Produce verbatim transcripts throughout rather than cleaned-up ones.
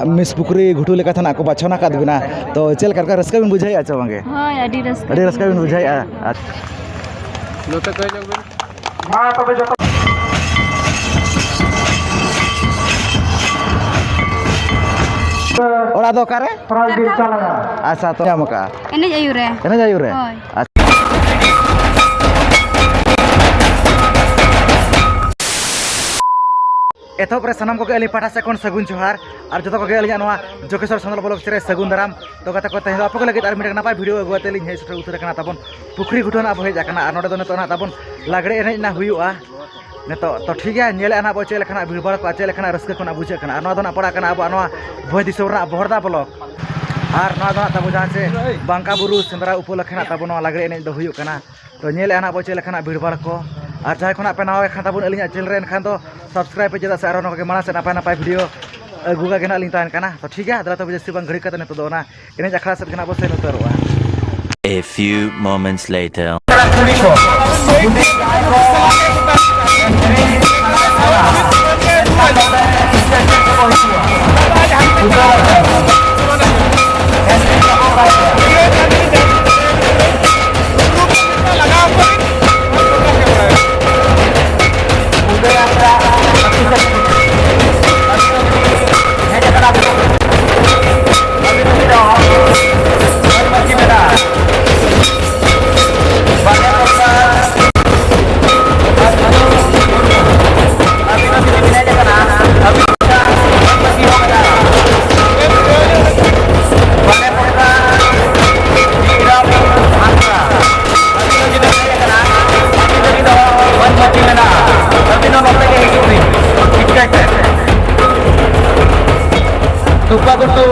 Miss ᱯᱩᱠᱷᱨᱤ ᱜᱷᱩᱴᱩ ᱞᱮᱠᱟᱛᱮ ᱱᱟᱜ ᱠᱚ ᱵᱟᱪᱷᱚᱱ ᱟᱠᱟᱫ ᱵᱮᱱᱟ, ᱛᱚ ᱪᱮᱫ ᱞᱮᱠᱟ ᱨᱟᱹᱥᱠᱟᱹ ᱵᱮᱱ ᱵᱩᱡᱷᱟᱹᱣᱮᱫᱼᱟ ᱪᱮ ᱵᱟᱝᱜᱮ? ᱦᱳᱭ, ᱟᱹᱰᱤ ᱨᱟᱹᱥᱠᱟᱹ᱾ ᱟᱹᱰᱤ ᱨᱟᱹᱥᱠᱟᱹ ᱵᱮᱱ ᱵᱩᱡᱷᱟᱹᱣᱮᱫᱼᱟ᱾ ᱟᱪᱪᱷᱟ᱾ ᱱᱚᱛᱮ ᱠᱚᱭ ᱧᱚᱜ ᱵᱮᱱ᱾ ᱢᱟ ᱛᱚᱵᱮ ᱡᱚᱛᱚ᱾ ᱚᱲᱟᱜ ᱫᱚ ᱚᱠᱟᱨᱮ? ᱯᱨᱟᱭᱤᱡᱽ ᱵᱤᱱ ᱪᱟᱞᱟᱜᱼᱟ᱾ ᱟᱪᱪᱷᱟ, ᱛᱚ ᱧᱟᱢ ᱟᱠᱟᱫᱼᱟ᱾ ᱮᱱᱮᱡ ᱟᱹᱭᱩᱨ ᱨᱮ᱾ ᱮᱱᱮᱡ ᱟᱹᱭᱩᱨ ᱨᱮ? ᱦᱳᱭ᱾ ᱟᱪᱪᱷᱟ᱾ ᱮᱛᱚᱦᱚᱵ ᱨᱮ ᱥᱟᱱᱟᱢ ᱠᱚᱜᱮ ᱟᱹᱞᱤᱧ ᱯᱟᱦᱴᱟ ᱥᱮᱫ ᱠᱷᱚᱱ ᱥᱟᱹᱜᱩᱱ ᱡᱚᱦᱟᱨ, ᱟᱨ ᱡᱚᱛᱚ ᱠᱚᱜᱮ ᱟᱹᱞᱤᱧᱟᱜ ᱱᱚᱣᱟ ᱡᱳᱜᱮᱥᱣᱚᱨ ᱥᱟᱱᱛᱟᱲ ᱵᱞᱚᱜᱽ ᱨᱮ ᱥᱟᱹᱜᱩᱱ ᱫᱟᱨᱟᱢ᱾ ᱛᱚ ᱜᱟᱛᱮ ᱠᱚ, ᱛᱮᱦᱮᱧ ᱫᱚ ᱟᱯᱮ ᱠᱚ ᱞᱟᱹᱜᱤᱫ ᱟᱨ ᱢᱤᱫᱴᱟᱝ ᱱᱟᱯᱟᱭ ᱵᱷᱤᱰᱤᱭᱳ ᱟᱹᱜᱩ ᱠᱟᱛᱮ ᱞᱤᱧ ᱦᱮᱡ ᱥᱮᱴᱮᱨ ᱩᱛᱟᱹᱨ ᱟᱠᱟᱱᱟ᱾ ᱛᱟᱵᱚᱱ ᱯᱩᱠᱷᱨᱤ ᱜᱷᱩᱴᱩ ᱱᱟᱜ ᱵᱚ ᱦᱮᱡ ᱟᱠᱟᱱᱟ, ᱟᱨ ᱱᱚᱰᱮ ᱫᱚ ᱱᱤᱛᱚᱜ ᱱᱟᱜ ᱛᱟᱵᱚᱱ ᱞᱟᱜᱽᱲᱮ ᱮᱱᱮᱡ ᱱᱟᱜ ᱦᱩᱭᱩᱜᱼᱟ᱾ ᱱᱤᱛᱚᱜ ᱛᱚ ᱴᱷᱤᱠ ᱜᱮᱭᱟ, ᱧᱮᱞᱮᱫᱼᱟ ᱱᱟᱜ ᱵᱚ ᱪᱮᱫ ᱞᱮᱠᱟᱱᱟᱜ ᱵᱷᱤᱲ ᱵᱷᱟᱲ ᱠᱚ, ᱪᱮᱫ ᱞᱮᱠᱟᱱᱟᱜ ᱨᱟᱹᱥᱠᱟᱹ ᱠᱚ ᱱᱟᱜ ᱵᱩᱡᱷᱟᱹᱜ ᱠᱟᱱᱟ᱾ ᱟᱨ ᱱᱚᱣᱟ ᱫᱚ ᱱᱟᱜ ᱯᱟᱲᱟᱜ ᱠᱟᱱᱟ ᱟᱵᱚᱣᱟᱜ ᱱᱚᱣᱟ ᱵᱷᱚᱸᱡᱽ ᱫᱤᱥᱚᱢ ᱨᱮᱱᱟᱜ ᱵᱚᱦᱚᱲᱫᱟ ᱵᱞᱚᱠ, ᱟᱨ ᱱᱚᱣᱟ ᱫᱚ ᱱᱟᱜ ᱛᱟᱵᱚ ᱡᱟᱦᱟᱸ ᱪᱮ ᱵᱟᱝᱠᱟ ᱵᱩᱨᱩ ᱥᱮᱸᱫᱽᱨᱟ ᱩᱯᱚᱞᱚᱠᱠᱷᱮ ᱱᱟᱜ ᱛᱟᱵᱚ ᱱᱚᱣᱟ ᱞᱟᱜᱽᱲᱮ ᱮᱱᱮᱡ ᱫᱚ ᱦᱩᱭᱩᱜ ᱠᱟᱱᱟ᱾ ᱛᱚ ᱧᱮᱞᱮᱫᱼᱟ ᱱᱟᱜ ᱵᱚ ᱪᱮᱫ ᱞᱮᱠᱟᱱᱟᱜ ᱵᱷᱤᱲ ᱵᱷᱟᱲ ᱠᱚ᱾ ᱟᱨ ᱡᱟᱦᱟᱸᱭ ᱠᱷᱚᱱᱟᱜ ᱯᱮ ᱱᱟᱣᱟ ᱜᱮ ᱠᱷᱟᱱ ᱛᱟᱵᱚᱱ ᱟᱹᱞᱤᱧᱟᱜ ᱪᱮᱱᱮᱞ ᱨᱮ, ᱮᱱᱠᱷᱟᱱ ᱫᱚ ᱥᱟᱵᱥᱠᱨᱟᱭᱤᱵ ᱯᱮ, ᱪᱮᱫᱟᱜ ᱥᱮ ᱟᱨᱦᱚᱸ ᱱᱚᱝᱠᱟ ᱜᱮ ᱢᱟᱲᱟᱝ ᱥᱮᱫ ᱱᱟᱯᱟᱭ ᱱᱟᱯᱟᱭ ᱵᱷᱤᱰᱤᱭᱳ ᱟᱹᱜᱩ ᱠᱟᱜᱮ ᱱᱟᱜ ᱞᱤᱧ ᱛᱟᱦᱮᱱ ᱠᱟᱱᱟ᱾ ᱛᱚ ᱴᱷᱤᱠ ᱜᱮᱭᱟ, ᱫᱮᱞᱟ ᱛᱚᱵᱮ ᱡᱟᱹᱥᱛᱤ ᱵᱟᱝ ᱜᱷᱟᱹᱲᱤᱡ ᱠᱟᱛᱮ ᱱᱤᱛᱚᱜ ᱫᱚ ᱚᱱᱟ ᱮᱱᱮᱡ ᱟᱠᱷᱲᱟ ᱥᱮᱫ ᱜᱮ ᱱᱟᱜ ᱵᱚ ᱥᱮᱱ ᱩᱛᱟᱹᱨᱚᱜᱼᱟ᱾ A few moments later. ᱛᱩᱯᱟ ᱜᱷᱩᱴᱩ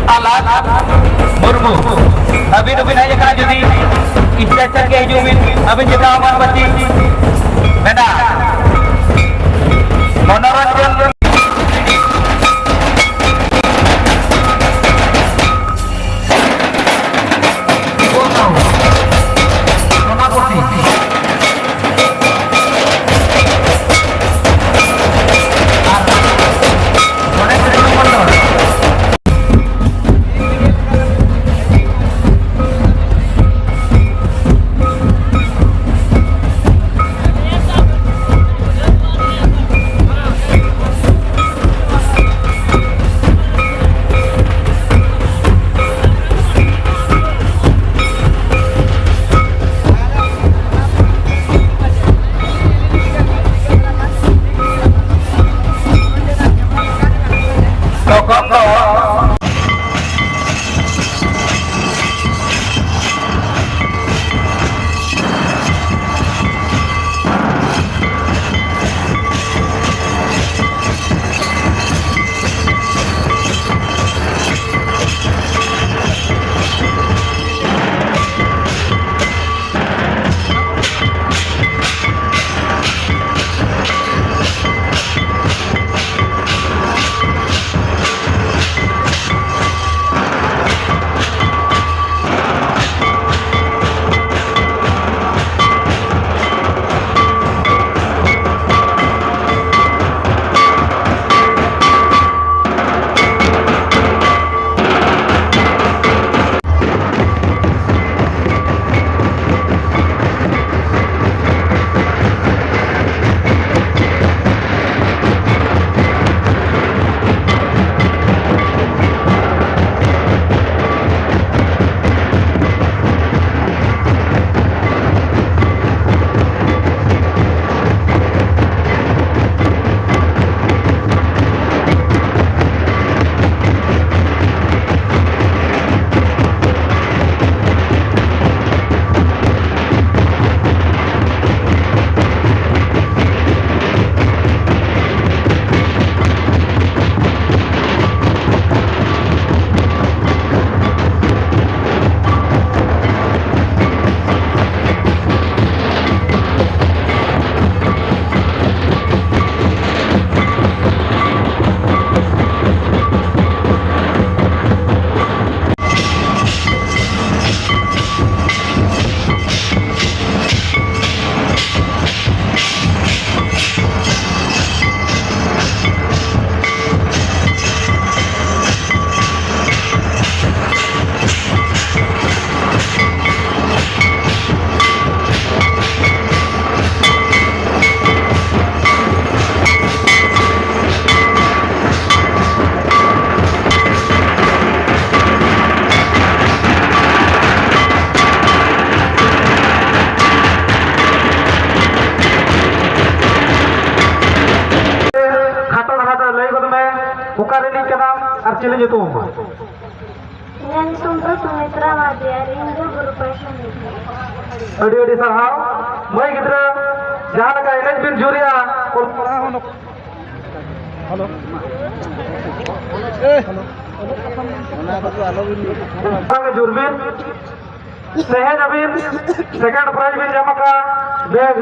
ᱟᱞᱟᱜ ᱢᱩᱨᱢᱩ, ᱟᱹᱵᱤᱱ ᱦᱚᱸᱵᱤᱱ ᱦᱮᱡ ᱟᱠᱟᱱᱟ, ᱡᱩᱫᱤ ᱤᱪᱪᱷᱟ ᱤᱪᱪᱷᱟ ᱜᱮ ᱦᱤᱡᱩᱜ ᱵᱤᱱ, ᱟᱹᱵᱤᱱ ᱪᱮᱛᱟᱱ ᱢᱚᱦᱚᱛᱵᱟᱹᱛᱤ ᱢᱮᱱᱟᱜᱼᱟ᱾ ᱢᱚᱱᱳᱨᱚᱧᱡᱚᱱ ᱥᱮᱱᱟᱯᱚᱛᱤ᱾ ᱟᱨ ᱱᱚᱰᱮ ᱠᱷᱚᱱ ᱚᱠᱟ ᱨᱤᱱᱤᱡ ᱠᱟᱱᱟᱢ ᱟᱨ ᱪᱤᱞᱤ ᱧᱩᱛᱩᱢ ᱟᱢ? ᱤᱧᱟᱹᱜ ᱧᱩᱛᱩᱢ ᱫᱚ ᱥᱩᱢᱤᱛᱨᱟ ᱢᱟᱨᱰᱤ ᱟᱨ ᱤᱧ ᱫᱚ ᱜᱩᱨᱩ ᱯᱟᱭᱥᱟ ᱦᱮᱢᱵᱨᱚᱢ᱾ ᱟᱹᱰᱤ ᱟᱹᱰᱤ ᱥᱟᱨᱦᱟᱣ᱾ ᱢᱟᱹᱭ ᱜᱤᱫᱽᱨᱟᱹ, ᱡᱟᱦᱟᱸ ᱞᱮᱠᱟ ᱮᱱᱮᱡ ᱵᱤᱱ ᱡᱳᱨᱮᱜᱼᱟ, ᱚᱱᱠᱟ ᱜᱮ ᱡᱳᱨ ᱵᱤᱱ᱾ ᱛᱮᱦᱮᱧ ᱟᱹᱵᱤᱱ second prize ᱵᱤᱱ ᱧᱟᱢ ᱟᱠᱟᱫᱼᱟ, ᱵᱮᱥ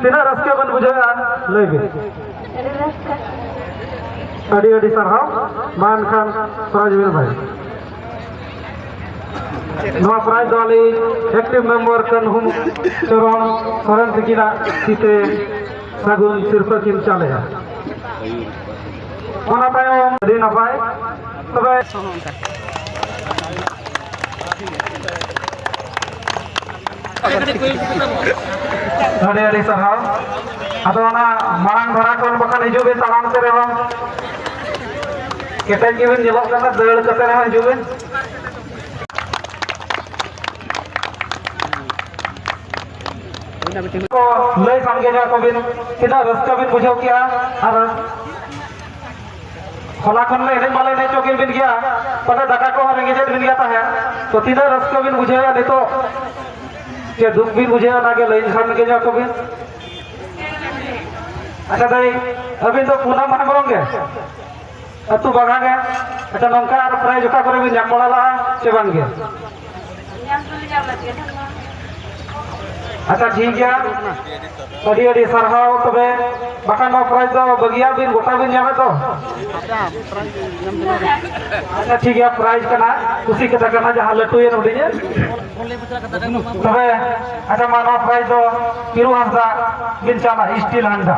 ᱛᱤᱱᱟᱹᱜ ᱨᱟᱹᱥᱠᱟᱹ ᱵᱤᱱ ᱵᱩᱡᱷᱟᱹᱣᱮᱫᱼᱟ? ᱞᱟᱹᱭ ᱵᱤᱱ᱾ ᱟᱹᱰᱤ ᱟᱹᱰᱤ ᱥᱟᱨᱦᱟᱣ᱾ ᱢᱟ ᱮᱱᱠᱷᱟᱱ prize ᱵᱤᱱ ᱵᱷᱟᱹᱭ᱾ ᱱᱚᱣᱟ prize ᱫᱚ ᱟᱹᱞᱤᱧ active member ᱠᱟᱹᱱᱦᱩ ᱪᱚᱨᱚᱱ ᱥᱚᱨᱮᱱ ᱛᱤᱠᱤᱱᱟᱜ ᱛᱤᱛᱮ ᱥᱟᱹᱜᱩᱱ ᱥᱤᱨᱯᱟᱹ ᱠᱤᱱ ᱪᱟᱞᱮᱜᱼᱟ᱾ ᱚᱱᱟ ᱛᱟᱭᱚᱢ ᱟᱹᱰᱤ ᱱᱟᱯᱟᱭ᱾ ᱛᱚᱵᱮ ᱟᱹᱰᱤ ᱟᱹᱰᱤ ᱥᱟᱨᱦᱟᱣ᱾ ᱟᱫᱚ ᱚᱱᱟ ᱢᱟᱲᱟᱝ ᱫᱷᱟᱨᱟ ᱠᱷᱚᱱ ᱵᱟᱠᱷᱟᱱ ᱦᱤᱡᱩᱜ ᱵᱤᱱ, ᱛᱟᱲᱟᱢ ᱛᱮ ᱨᱮᱦᱚᱸ ᱠᱮᱴᱮᱡ ᱜᱮᱵᱤᱱ ᱧᱮᱞᱚᱜ ᱠᱟᱱᱟ, ᱫᱟᱹᱲ ᱠᱟᱛᱮ ᱨᱮᱦᱚᱸ ᱦᱤᱡᱩᱜ ᱵᱤᱱ᱾ ᱠᱚ ᱞᱟᱹᱭ ᱥᱟᱸᱜᱮ ᱧᱚᱜ ᱠᱚᱵᱤᱱ, ᱛᱤᱱᱟᱹᱜ ᱨᱟᱹᱥᱠᱟᱹ ᱵᱤᱱ ᱵᱩᱡᱷᱟᱹᱣ ᱠᱮᱜᱼᱟ᱾ ᱟᱨ ᱦᱚᱞᱟ ᱠᱷᱚᱱ ᱞᱮ ᱮᱱᱮᱡ ᱢᱟᱞᱮ ᱮᱱᱮᱡ ᱦᱚᱪᱚ ᱠᱮᱫ ᱵᱤᱱ ᱜᱮᱭᱟ, ᱯᱟᱞᱮ ᱫᱟᱠᱟ ᱠᱚᱦᱚᱸ ᱨᱮᱸᱜᱮᱡᱮᱫ ᱵᱤᱱ ᱜᱮᱭᱟ ᱛᱟᱦᱮᱸᱫ᱾ ᱛᱚ, ᱛᱤᱱᱟᱹᱜ ᱨᱟᱹᱥᱠᱟᱹ ᱵᱤᱱ ᱵᱩᱡᱷᱟᱹᱣᱮᱫᱼᱟ ᱱᱤᱛᱚᱜ, ᱪᱮ ᱫᱩᱠ ᱵᱤᱱ ᱵᱩᱡᱷᱟᱹᱣᱮᱫᱼᱟ, ᱚᱱᱟᱜᱮ ᱞᱟᱹᱭ ᱥᱟᱸᱜᱮ ᱧᱚᱜ ᱠᱚᱵᱤᱱ᱾ ᱟᱪᱪᱷᱟ ᱫᱟᱹᱭ, ᱟᱹᱵᱤᱱ ᱫᱚ ᱯᱩᱱᱟᱢ ᱦᱮᱢᱵᱨᱚᱢ ᱜᱮ? ᱟᱹᱛᱩ ᱵᱟᱜᱟ ᱜᱮ᱾ ᱟᱪᱪᱷᱟ, ᱱᱚᱝᱠᱟ ᱟᱨ prize ᱚᱠᱟ ᱠᱚᱨᱮ ᱵᱤᱱ ᱧᱟᱢ ᱵᱟᱲᱟ ᱞᱟᱜᱼᱟ ᱥᱮ ᱵᱟᱝ ᱜᱮ? ᱧᱟᱢ ᱫᱚᱞᱮ ᱧᱟᱢ ᱞᱮᱫ ᱜᱮᱭᱟ᱾ ᱟᱪᱪᱷᱟ, ᱴᱷᱤᱠ ᱜᱮᱭᱟ᱾ ᱟᱹᱰᱤ ᱟᱹᱰᱤ ᱥᱟᱨᱦᱟᱣ᱾ ᱛᱚᱵᱮ ᱵᱟᱠᱷᱟᱱ ᱱᱚᱣᱟ prize ᱫᱚ ᱵᱟᱹᱜᱤᱭᱟᱜ ᱵᱤᱱ, ᱜᱚᱴᱟ ᱵᱤᱱ ᱧᱟᱢᱮᱫ ᱫᱚ᱾ ᱟᱪᱪᱷᱟ, ᱴᱷᱤᱠ ᱜᱮᱭᱟ, prize ᱠᱟᱱᱟ, ᱠᱩᱥᱤ ᱠᱟᱛᱷᱟ ᱠᱟᱱᱟ, ᱡᱟᱦᱟᱸ ᱞᱟᱹᱴᱩᱭᱮᱱ ᱦᱩᱰᱤᱧᱮᱱ᱾ ᱛᱚᱵᱮ ᱟᱪᱪᱷᱟ, ᱢᱟ ᱱᱚᱣᱟ prize ᱫᱚ ᱯᱤᱨᱩ ᱦᱟᱸᱥᱫᱟ ᱵᱤᱱ ᱪᱟᱞᱟ, steel ᱦᱟᱱᱰᱟ᱾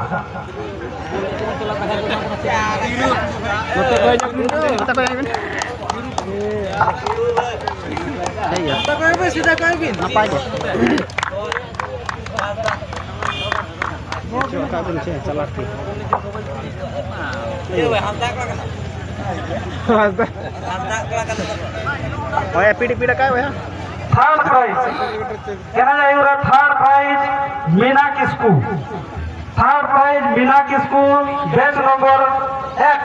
ᱱᱚᱛᱮ ᱠᱚᱭᱚᱜ ᱧᱚᱜ ᱵᱤᱱ, ᱱᱚᱛᱮ ᱠᱚᱭᱚᱜ ᱵᱤᱱ᱾ ᱴᱷᱤᱠ ᱜᱮᱭᱟ᱾ ᱱᱟᱯᱟᱭ ᱜᱮ᱾ ᱪᱮᱫ ᱚᱱᱠᱟ ᱵᱤᱱ ᱪᱮᱫ ᱪᱟᱞᱟᱜ ᱠᱟᱱᱟ? ᱦᱟᱸᱥᱫᱟ᱾ ᱦᱳᱭ, ᱯᱤᱲ, ᱯᱤᱲ ᱟᱠᱟᱭ ᱵᱚᱭᱦᱟ᱾ Third prize᱾ ᱠᱮᱱᱟ ᱡᱟᱭᱩ ᱨᱮ third prize ᱢᱤᱱᱟ ᱠᱤᱥᱠᱩ᱾ Third prize ᱢᱤᱱᱟ ᱠᱤᱥᱠᱩ, batch number X᱾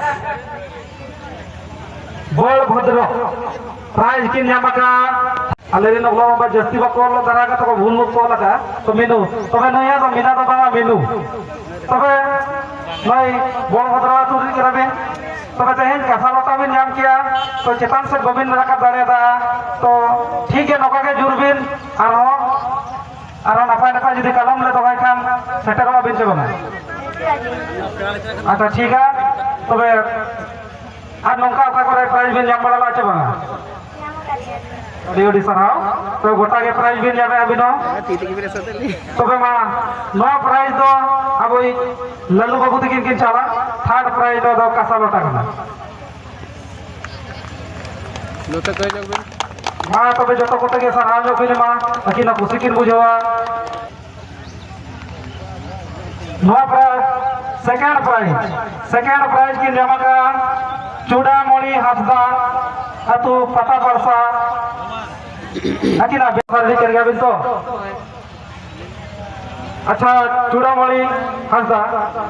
ᱵᱚᱲ ᱵᱷᱚᱫᱨᱚ ᱯᱨᱟᱭᱤᱡᱽ ᱠᱤᱱ ᱧᱟᱢ ᱟᱠᱟᱫ᱾ ᱟᱞᱮ ᱨᱮᱱ ᱚᱞᱚᱜ ᱵᱟᱵᱟ ᱡᱟᱹᱥᱛᱤ ᱵᱟᱠᱚ ᱚᱞ ᱫᱟᱨᱟ ᱟᱠᱟᱫ ᱛᱟᱠᱚ, ᱵᱷᱩᱞ ᱵᱷᱩᱞ ᱠᱚ ᱚᱞ ᱟᱠᱟᱫ᱾ ᱛᱚ ᱢᱤᱱᱩ, ᱛᱚᱵᱮ ᱱᱩᱭᱟᱜ ᱫᱚ ᱢᱤᱱᱟ ᱫᱚ ᱵᱟᱝᱟ, ᱢᱤᱱᱩ᱾ ᱛᱚᱵᱮ ᱱᱩᱭ ᱵᱚᱲ ᱵᱷᱚᱫᱨᱚ ᱟᱹᱛᱩ ᱨᱤᱱᱤᱡ ᱠᱟᱱᱟ ᱵᱤᱱ᱾ ᱛᱚᱵᱮ ᱛᱮᱦᱮᱧ ᱠᱟᱸᱥᱟ ᱞᱚᱴᱟ ᱵᱤᱱ ᱧᱟᱢ ᱠᱮᱭᱟ, ᱛᱚ ᱪᱮᱛᱟᱱ ᱥᱮᱫ ᱵᱟᱹᱵᱤᱱ ᱨᱟᱠᱟᱵ ᱫᱟᱲᱮᱭᱟᱫᱟ᱾ ᱛᱚ ᱴᱷᱤᱠ ᱜᱮ, ᱱᱚᱝᱠᱟ ᱜᱮ ᱡᱳᱨ ᱵᱤᱱ ᱟᱨᱦᱚᱸ᱾ ᱟᱨᱦᱚᱸ ᱱᱟᱯᱟᱭ ᱱᱟᱯᱟᱭ ᱡᱩᱫᱤ ᱠᱟᱞᱚᱢ ᱞᱮ ᱫᱚᱦᱚᱭ ᱠᱷᱟᱱ ᱥᱮᱴᱮᱨᱚᱜ ᱟᱵᱤᱱ ᱥᱮ ᱵᱟᱝᱟ? ᱟᱪᱪᱷᱟ, ᱴᱷᱤᱠᱟ᱾ ᱛᱚᱵᱮ ᱟᱨ ᱱᱚᱝᱠᱟ ᱚᱠᱟ ᱠᱚᱨᱮ ᱯᱨᱟᱭᱤᱡᱽ ᱵᱤᱱ ᱧᱟᱢ ᱵᱟᱲᱟ ᱞᱮᱫᱟ ᱪᱮ ᱵᱟᱝᱟ? ᱟᱹᱰᱤ ᱟᱹᱰᱤ ᱥᱟᱨᱦᱟᱣ᱾ ᱛᱚ ᱜᱚᱴᱟ ᱜᱮ ᱯᱨᱟᱭᱤᱡᱽ ᱵᱤᱱ ᱧᱟᱢᱮᱫᱼᱟ ᱟᱹᱵᱤᱱ ᱦᱚᱸ᱾ ᱛᱚᱵᱮ ᱢᱟ, ᱱᱚᱣᱟ ᱯᱨᱟᱭᱤᱡᱽ ᱫᱚ ᱟᱵᱚᱭᱤᱡ ᱞᱟᱞᱩ ᱵᱟᱹᱵᱩ ᱛᱟᱹᱠᱤᱱ ᱠᱤᱱ ᱪᱟᱞᱟ᱾ ᱛᱷᱟᱨᱰ ᱯᱨᱟᱭᱤᱡᱽ ᱫᱚ ᱟᱫᱚ ᱠᱟᱸᱥᱟ ᱞᱚᱴᱟ ᱠᱟᱱᱟ᱾ ᱱᱚᱛᱮ ᱠᱚᱭ ᱧᱚᱜ ᱵᱤᱱ᱾ ᱢᱟ ᱛᱚᱵᱮ ᱡᱚᱛᱚ ᱠᱚᱛᱮ ᱜᱮ ᱥᱟᱨᱦᱟᱣ ᱧᱚᱜ ᱵᱤᱱ ᱮᱢᱟ ᱟᱹᱠᱤᱱ ᱦᱚᱸ ᱠᱩᱥᱤ ᱠᱤᱱ ᱵᱩᱡᱷᱟᱹᱣᱟ᱾ ᱱᱚᱣᱟ prize, second prize, second prize ᱠᱤᱱ ᱧᱟᱢ ᱟᱠᱟᱫ ᱪᱩᱰᱟᱢᱚᱬᱤ ᱦᱟᱸᱥᱫᱟ, ᱟᱹᱛᱩ ᱯᱟᱛᱟ ᱯᱟᱲᱥᱟ᱾ ᱟᱹᱠᱤᱱᱟᱜ ᱵᱮᱯᱟᱨ ᱤᱫᱤ ᱠᱟᱱ ᱜᱮᱭᱟᱵᱤᱱ ᱛᱚ? ᱟᱪᱪᱷᱟ, ᱪᱩᱰᱟᱢᱚᱬᱤ ᱦᱟᱸᱥᱫᱟ,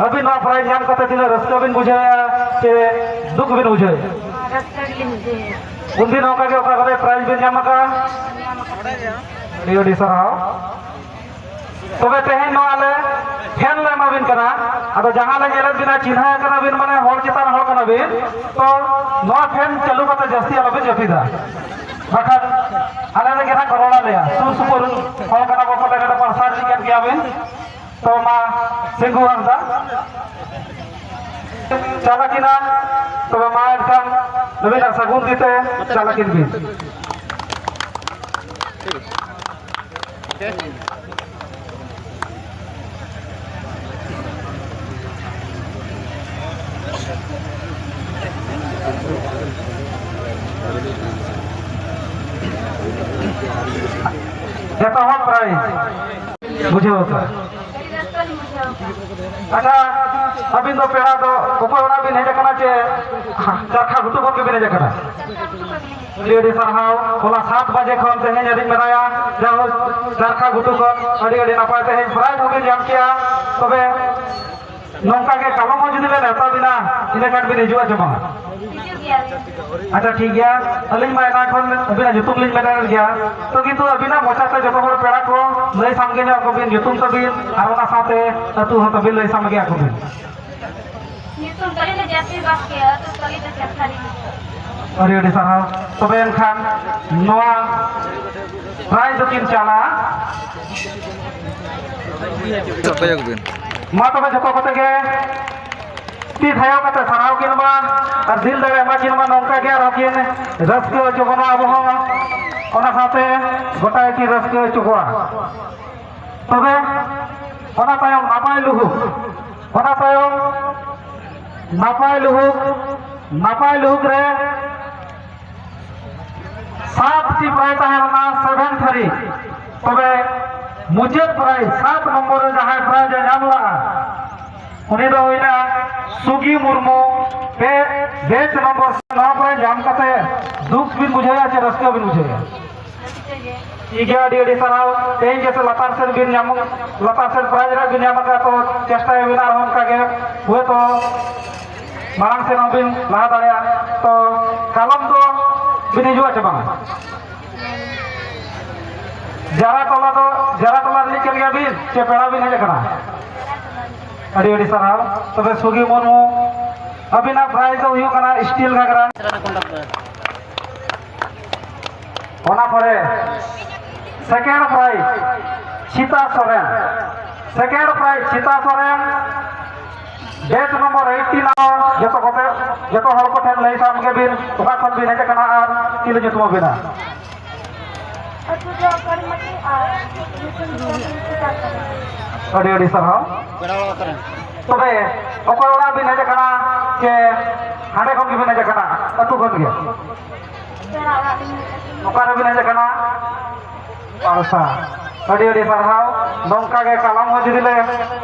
ᱟᱹᱵᱤᱱ ᱱᱚᱣᱟ ᱯᱨᱟᱭᱤᱡᱽ ᱧᱟᱢ ᱠᱟᱛᱮ ᱛᱤᱱᱟᱹᱜ ᱨᱟᱹᱥᱠᱟᱹ ᱵᱤᱱ ᱵᱩᱡᱷᱟᱹᱣᱮᱫᱼᱟ ᱥᱮ ᱫᱩᱠ ᱵᱤᱱ ᱵᱩᱡᱷᱟᱹᱣᱮᱫᱼᱟ? ᱨᱟᱹᱥᱠᱟᱹ ᱜᱮᱞᱤᱧ ᱵᱩᱡᱷᱟᱹᱣᱮᱫᱼᱟ᱾ ᱩᱱᱫᱤᱱ ᱚᱱᱠᱟ ᱜᱮ ᱚᱠᱟ ᱠᱚᱨᱮ ᱯᱨᱟᱭᱤᱡᱽ ᱵᱤᱱ ᱧᱟᱢ ᱟᱠᱟᱫᱼᱟ? ᱟᱹᱰᱤ ᱟᱹᱰᱤ ᱥᱟᱨᱦᱟᱣ᱾ ᱛᱚᱵᱮ ᱛᱮᱦᱮᱧ ᱱᱚᱣᱟ ᱞᱮ ᱯᱷᱮᱱ ᱞᱮ ᱮᱢᱟᱵᱤᱱ ᱠᱟᱱᱟ᱾ ᱟᱫᱚ ᱡᱟᱦᱟᱸ ᱞᱮ ᱧᱮᱞᱮᱫ ᱵᱤᱱᱟ, ᱪᱤᱱᱦᱟᱹ ᱠᱟᱱᱟ ᱵᱤᱱ, ᱢᱟᱱᱮ ᱦᱚᱲ ᱪᱮᱛᱟᱱ ᱦᱚᱲ ᱠᱟᱱᱟ ᱵᱤᱱ᱾ ᱛᱚ ᱱᱚᱣᱟ ᱯᱷᱮᱱ ᱪᱟᱹᱞᱩ ᱠᱟᱛᱮ ᱡᱟᱹᱥᱛᱤ ᱟᱞᱚᱵᱤᱱ ᱡᱟᱹᱯᱤᱫᱟ, ᱵᱟᱠᱷᱟᱱ ᱟᱞᱮ ᱞᱟᱹᱜᱤᱫ ᱦᱟᱸᱜ ᱠᱚ ᱨᱚᱲ ᱟᱞᱮᱭᱟ᱾ ᱥᱩᱨ ᱥᱩᱯᱩᱨ ᱦᱚᱲ ᱠᱟᱱᱟ ᱵᱚᱱ, ᱯᱟᱞᱮ ᱱᱚᱰᱮ ᱯᱟᱲᱥᱟ ᱤᱫᱤ ᱠᱟᱱ ᱜᱮᱭᱟ ᱵᱤᱱ᱾ ᱛᱚ ᱢᱟ, ᱥᱤᱝᱜᱩ ᱦᱟᱸᱥᱫᱟ, ᱪᱟᱞᱟᱠᱤᱱᱟ᱾ ᱛᱚᱵᱮ ᱢᱟ ᱮᱱᱠᱷᱟᱱ ᱱᱩᱭᱱᱟᱜ ᱥᱟᱹᱜᱩᱱ ᱛᱤᱛᱮ ᱪᱟᱞᱟᱠᱤᱱ ᱵᱤᱱ᱾ ᱮᱛᱚᱦᱚᱵ ᱯᱨᱟᱭᱤᱡᱽ ᱵᱩᱡᱷᱟᱹᱣ ᱟᱠᱟᱫ᱾ ᱟᱪᱪᱷᱟ, ᱟᱹᱵᱤᱱ ᱫᱚ ᱯᱮᱲᱟ ᱫᱚ ᱚᱠᱚᱭ ᱚᱲᱟᱜ ᱵᱤᱱ ᱦᱮᱡ ᱟᱠᱟᱱᱟ ᱪᱮ ᱪᱟᱨᱠᱷᱟ ᱜᱷᱩᱴᱩ ᱠᱷᱚᱱ ᱜᱮᱵᱤᱱ ᱦᱮᱡ ᱟᱠᱟᱱᱟ? ᱟᱹᱰᱤ ᱟᱹᱰᱤ ᱥᱟᱨᱦᱟᱣ᱾ ᱦᱚᱞᱟ ᱥᱟᱛ ᱵᱟᱡᱮ ᱠᱷᱚᱱ ᱛᱮᱦᱮᱧ ᱦᱟᱹᱵᱤᱡ ᱢᱮᱱᱟᱭᱟ᱾ ᱡᱟᱭᱦᱳᱠ, ᱪᱟᱨᱠᱷᱟ ᱜᱷᱩᱴᱩ ᱠᱷᱚᱱ ᱟᱹᱰᱤ ᱟᱹᱰᱤ ᱱᱟᱯᱟᱭ ᱛᱮᱦᱮᱧ ᱯᱨᱟᱭᱤᱡᱽ ᱦᱚᱸᱵᱤᱱ ᱧᱟᱢ ᱠᱮᱜᱼᱟ᱾ ᱛᱚᱵᱮ ᱱᱚᱝᱠᱟ ᱜᱮ ᱠᱟᱞᱚᱢ ᱦᱚᱸ ᱡᱩᱫᱤ ᱞᱮ ᱱᱮᱣᱛᱟ ᱵᱤᱱᱟ, ᱤᱱᱟᱹ ᱠᱷᱟᱱ ᱵᱤᱱ ᱦᱤᱡᱩᱜᱼᱟ ᱪᱮ ᱵᱟᱝ? ᱟᱪᱪᱷᱟ, ᱴᱷᱤᱠ ᱜᱮᱭᱟ᱾ ᱟᱹᱞᱤᱧ ᱢᱟ ᱮᱱᱟᱝ ᱠᱷᱚᱱ ᱟᱹᱵᱤᱱᱟᱜ ᱧᱩᱛᱩᱢ ᱞᱤᱧ ᱢᱮᱱᱮᱫ ᱜᱮᱭᱟ, ᱛᱚ ᱠᱤᱱᱛᱩ ᱟᱹᱵᱤᱱᱟᱜ ᱢᱚᱪᱟ ᱛᱮ ᱡᱚᱛᱚ ᱦᱚᱲ ᱯᱮᱲᱟ ᱠᱚ ᱞᱟᱹᱭ ᱥᱟᱢᱜᱮ ᱧᱚᱜ ᱠᱚᱵᱤᱱ, ᱧᱩᱛᱩᱢ ᱛᱟᱹᱵᱤᱱ ᱟᱨ ᱚᱱᱟ ᱥᱟᱶᱛᱮ ᱟᱹᱛᱩ ᱦᱚᱸ ᱛᱟᱹᱵᱤᱱ ᱞᱟᱹᱭ ᱥᱟᱢᱜᱮ ᱟᱠᱚ ᱵᱤᱱ᱾ ᱧᱩᱛᱩᱢ ᱛᱟᱹᱞᱤᱧ ᱫᱚ ᱡᱟᱹᱥᱛᱤ ᱵᱟᱥᱠᱮ, ᱟᱹᱛᱩ ᱛᱟᱹᱞᱤᱧ ᱫᱚ ᱪᱟᱠᱷᱟᱨᱤ᱾ ᱟᱹᱰᱤ ᱟᱹᱰᱤ ᱥᱟᱨᱦᱟᱣ᱾ ᱛᱚᱵᱮ ᱮᱱᱠᱷᱟᱱ ᱱᱚᱣᱟ ᱯᱨᱟᱭᱤᱡᱽ ᱫᱚᱠᱤᱱ ᱪᱟᱞᱟ᱾ ᱚᱠᱚᱭ ᱟᱹᱜᱩ ᱵᱤᱱ? ᱢᱟ ᱛᱚᱵᱮ ᱡᱚᱛᱚ ᱠᱚᱛᱮ ᱜᱮ ᱛᱤ ᱛᱷᱟᱭᱚ ᱠᱟᱛᱮ ᱥᱟᱨᱦᱟᱣ ᱠᱤᱱ ᱢᱟ ᱟᱨ ᱫᱤᱞ ᱫᱟᱲᱮ ᱮᱢᱟ ᱠᱤᱱ ᱢᱟ, ᱱᱚᱝᱠᱟ ᱜᱮ ᱟᱨᱦᱚᱸ ᱠᱤᱱ ᱨᱟᱹᱥᱠᱟᱹ ᱦᱚᱪᱚ ᱵᱚᱱᱟ ᱟᱵᱚ ᱦᱚᱸ, ᱚᱱᱟ ᱥᱟᱶᱛᱮ ᱜᱚᱴᱟ ᱜᱮᱠᱤᱱ ᱨᱟᱹᱥᱠᱟᱹ ᱦᱚᱪᱚ ᱠᱚᱣᱟ᱾ ᱛᱚᱵᱮ ᱚᱱᱟ ᱛᱟᱭᱚᱢ ᱱᱟᱯᱟᱭ ᱞᱩᱦᱩᱠ, ᱚᱱᱟ ᱛᱟᱭᱚᱢ ᱱᱟᱯᱟᱭ ᱞᱩᱦᱩᱠ, ᱱᱟᱯᱟᱭ ᱞᱩᱦᱩᱠ ᱨᱮ ᱥᱟᱛ ᱴᱤ ᱯᱨᱟᱭᱤᱡᱽ ᱛᱟᱦᱮᱸ ᱞᱮᱱᱟ, ᱥᱮᱵᱷᱮᱱ ᱛᱷᱟᱹᱨᱤᱡ᱾ ᱛᱚᱵᱮ ᱢᱩᱪᱟᱹᱫ ᱯᱨᱟᱭᱤᱡᱽ ᱥᱟᱛ ᱱᱚᱢᱵᱚᱨ ᱨᱮ ᱡᱟᱦᱟᱸᱭ ᱯᱨᱟᱭᱤᱡᱽ ᱮ ᱧᱟᱢ ᱞᱮᱫᱼᱟ, ᱩᱱᱤ ᱫᱚ ᱦᱩᱭᱱᱟ ᱥᱩᱜᱤ ᱢᱩᱨᱢᱩ, ᱯᱮ, ᱵᱮᱪ ᱱᱚᱢᱵᱚᱨ᱾ ᱱᱚᱣᱟ ᱯᱨᱟᱭᱤᱡᱽ ᱧᱟᱢ ᱠᱟᱛᱮ ᱫᱩᱠ ᱵᱤᱱ ᱵᱩᱡᱷᱟᱹᱣᱟ ᱪᱮ ᱨᱟᱹᱥᱠᱟᱹ ᱵᱤᱱ ᱵᱩᱡᱷᱟᱹᱣᱟ? ᱴᱷᱤᱠ ᱜᱮᱭᱟ, ᱟᱹᱰᱤ ᱟᱹᱰᱤ ᱥᱟᱨᱦᱟᱣ᱾ ᱛᱮᱦᱮᱧ ᱜᱮᱥᱮ ᱞᱟᱛᱟᱨ ᱥᱮᱫ ᱵᱤᱱ ᱧᱟᱢ, ᱞᱟᱛᱟᱨ ᱥᱮᱫ ᱯᱨᱟᱭᱤᱡᱽ ᱨᱮ ᱵᱤᱱ ᱧᱟᱢ ᱟᱠᱟᱫ, ᱛᱚ ᱪᱮᱥᱴᱟᱭᱟᱵᱤᱱ ᱟᱨᱦᱚᱸ ᱚᱱᱠᱟ ᱜᱮ, ᱦᱳᱭᱛᱳ ᱢᱟᱲᱟᱝ ᱥᱮᱫ ᱦᱚᱸ ᱵᱤᱱ ᱞᱟᱦᱟ ᱫᱟᱲᱮᱭᱟᱜᱼᱟ᱾ ᱛᱚ ᱠᱟᱞᱚᱢ ᱫᱚ ᱵᱤᱱ ᱦᱤᱡᱩᱜᱼᱟ ᱪᱮ ᱵᱟᱝᱟ? ᱡᱟᱨᱟ ᱴᱚᱞᱟ ᱫᱚ, ᱡᱟᱨᱟ ᱴᱚᱞᱟ ᱨᱤᱱᱤᱡ ᱠᱟᱱ ᱜᱮᱭᱟ ᱵᱤᱱ ᱪᱮ ᱯᱮᱲᱟ ᱵᱤᱱ ᱦᱮᱡ ᱟᱠᱟᱱᱟ? ᱟᱹᱰᱤ ᱟᱹᱰᱤ ᱥᱟᱨᱦᱟᱣ᱾ ᱛᱚᱵᱮ ᱥᱩᱜᱤ ᱢᱩᱨᱢᱩ, ᱟᱹᱵᱤᱱᱟᱜ ᱯᱨᱟᱭᱤᱡᱽ ᱫᱚ ᱦᱩᱭᱩᱜ ᱠᱟᱱᱟ ᱥᱴᱤᱞ ᱜᱷᱟᱜᱽᱨᱟ᱾ ᱚᱱᱟ ᱯᱚᱨᱮ second prize Sita Soren, second prize Sita Soren, batch number eighteen. ᱡᱚᱛᱚ ᱠᱚᱛᱮ, ᱡᱚᱛᱚ ᱦᱚᱲ ᱠᱚᱴᱷᱮᱱ ᱞᱟᱹᱭ ᱥᱟᱢᱜᱮ ᱵᱤᱱ, ᱚᱠᱟ ᱠᱷᱚᱱ ᱵᱤᱱ ᱦᱮᱡ ᱟᱠᱟᱱᱟ ᱟᱨ ᱪᱤᱞᱤ ᱧᱩᱛᱩᱢ ᱟᱵᱤᱱᱟ? ᱟᱹᱛᱩ ᱫᱚ ᱠᱟᱲᱤᱢᱟᱹᱴᱤ ᱟᱨ ᱧᱩᱛᱩᱢ ᱫᱚ ᱥᱤᱛᱟ ᱥᱚᱨᱮᱱ᱾ ᱟᱹᱰᱤ ᱟᱹᱰᱤ ᱥᱟᱨᱦᱟᱣ᱾ ᱛᱚᱵᱮ ᱚᱠᱚᱭ ᱚᱲᱟᱜ ᱵᱤᱱ ᱦᱮᱡ ᱟᱠᱟᱱᱟ ᱥᱮ ᱦᱟᱸᱰᱮ ᱠᱷᱚᱱ ᱜᱮᱵᱤᱱ ᱦᱮᱡ ᱟᱠᱟᱱᱟ, ᱟᱹᱛᱩ ᱠᱷᱚᱱ ᱜᱮ? ᱯᱮᱲᱟ ᱚᱲᱟᱜ ᱞᱤᱧ ᱦᱮᱡ ᱟᱠᱟᱱᱟ᱾ ᱚᱠᱟ ᱨᱮᱵᱤᱱ ᱦᱮᱡ ᱟᱠᱟᱱᱟ? ᱯᱟᱲᱥᱟ᱾ ᱟᱹᱰᱤ ᱟᱹᱰᱤ ᱥᱟᱨᱦᱟᱣ᱾ ᱱᱚᱝᱠᱟ ᱜᱮ ᱠᱟᱞᱚᱢ ᱦᱚᱸ ᱡᱩᱫᱤ ᱞᱮ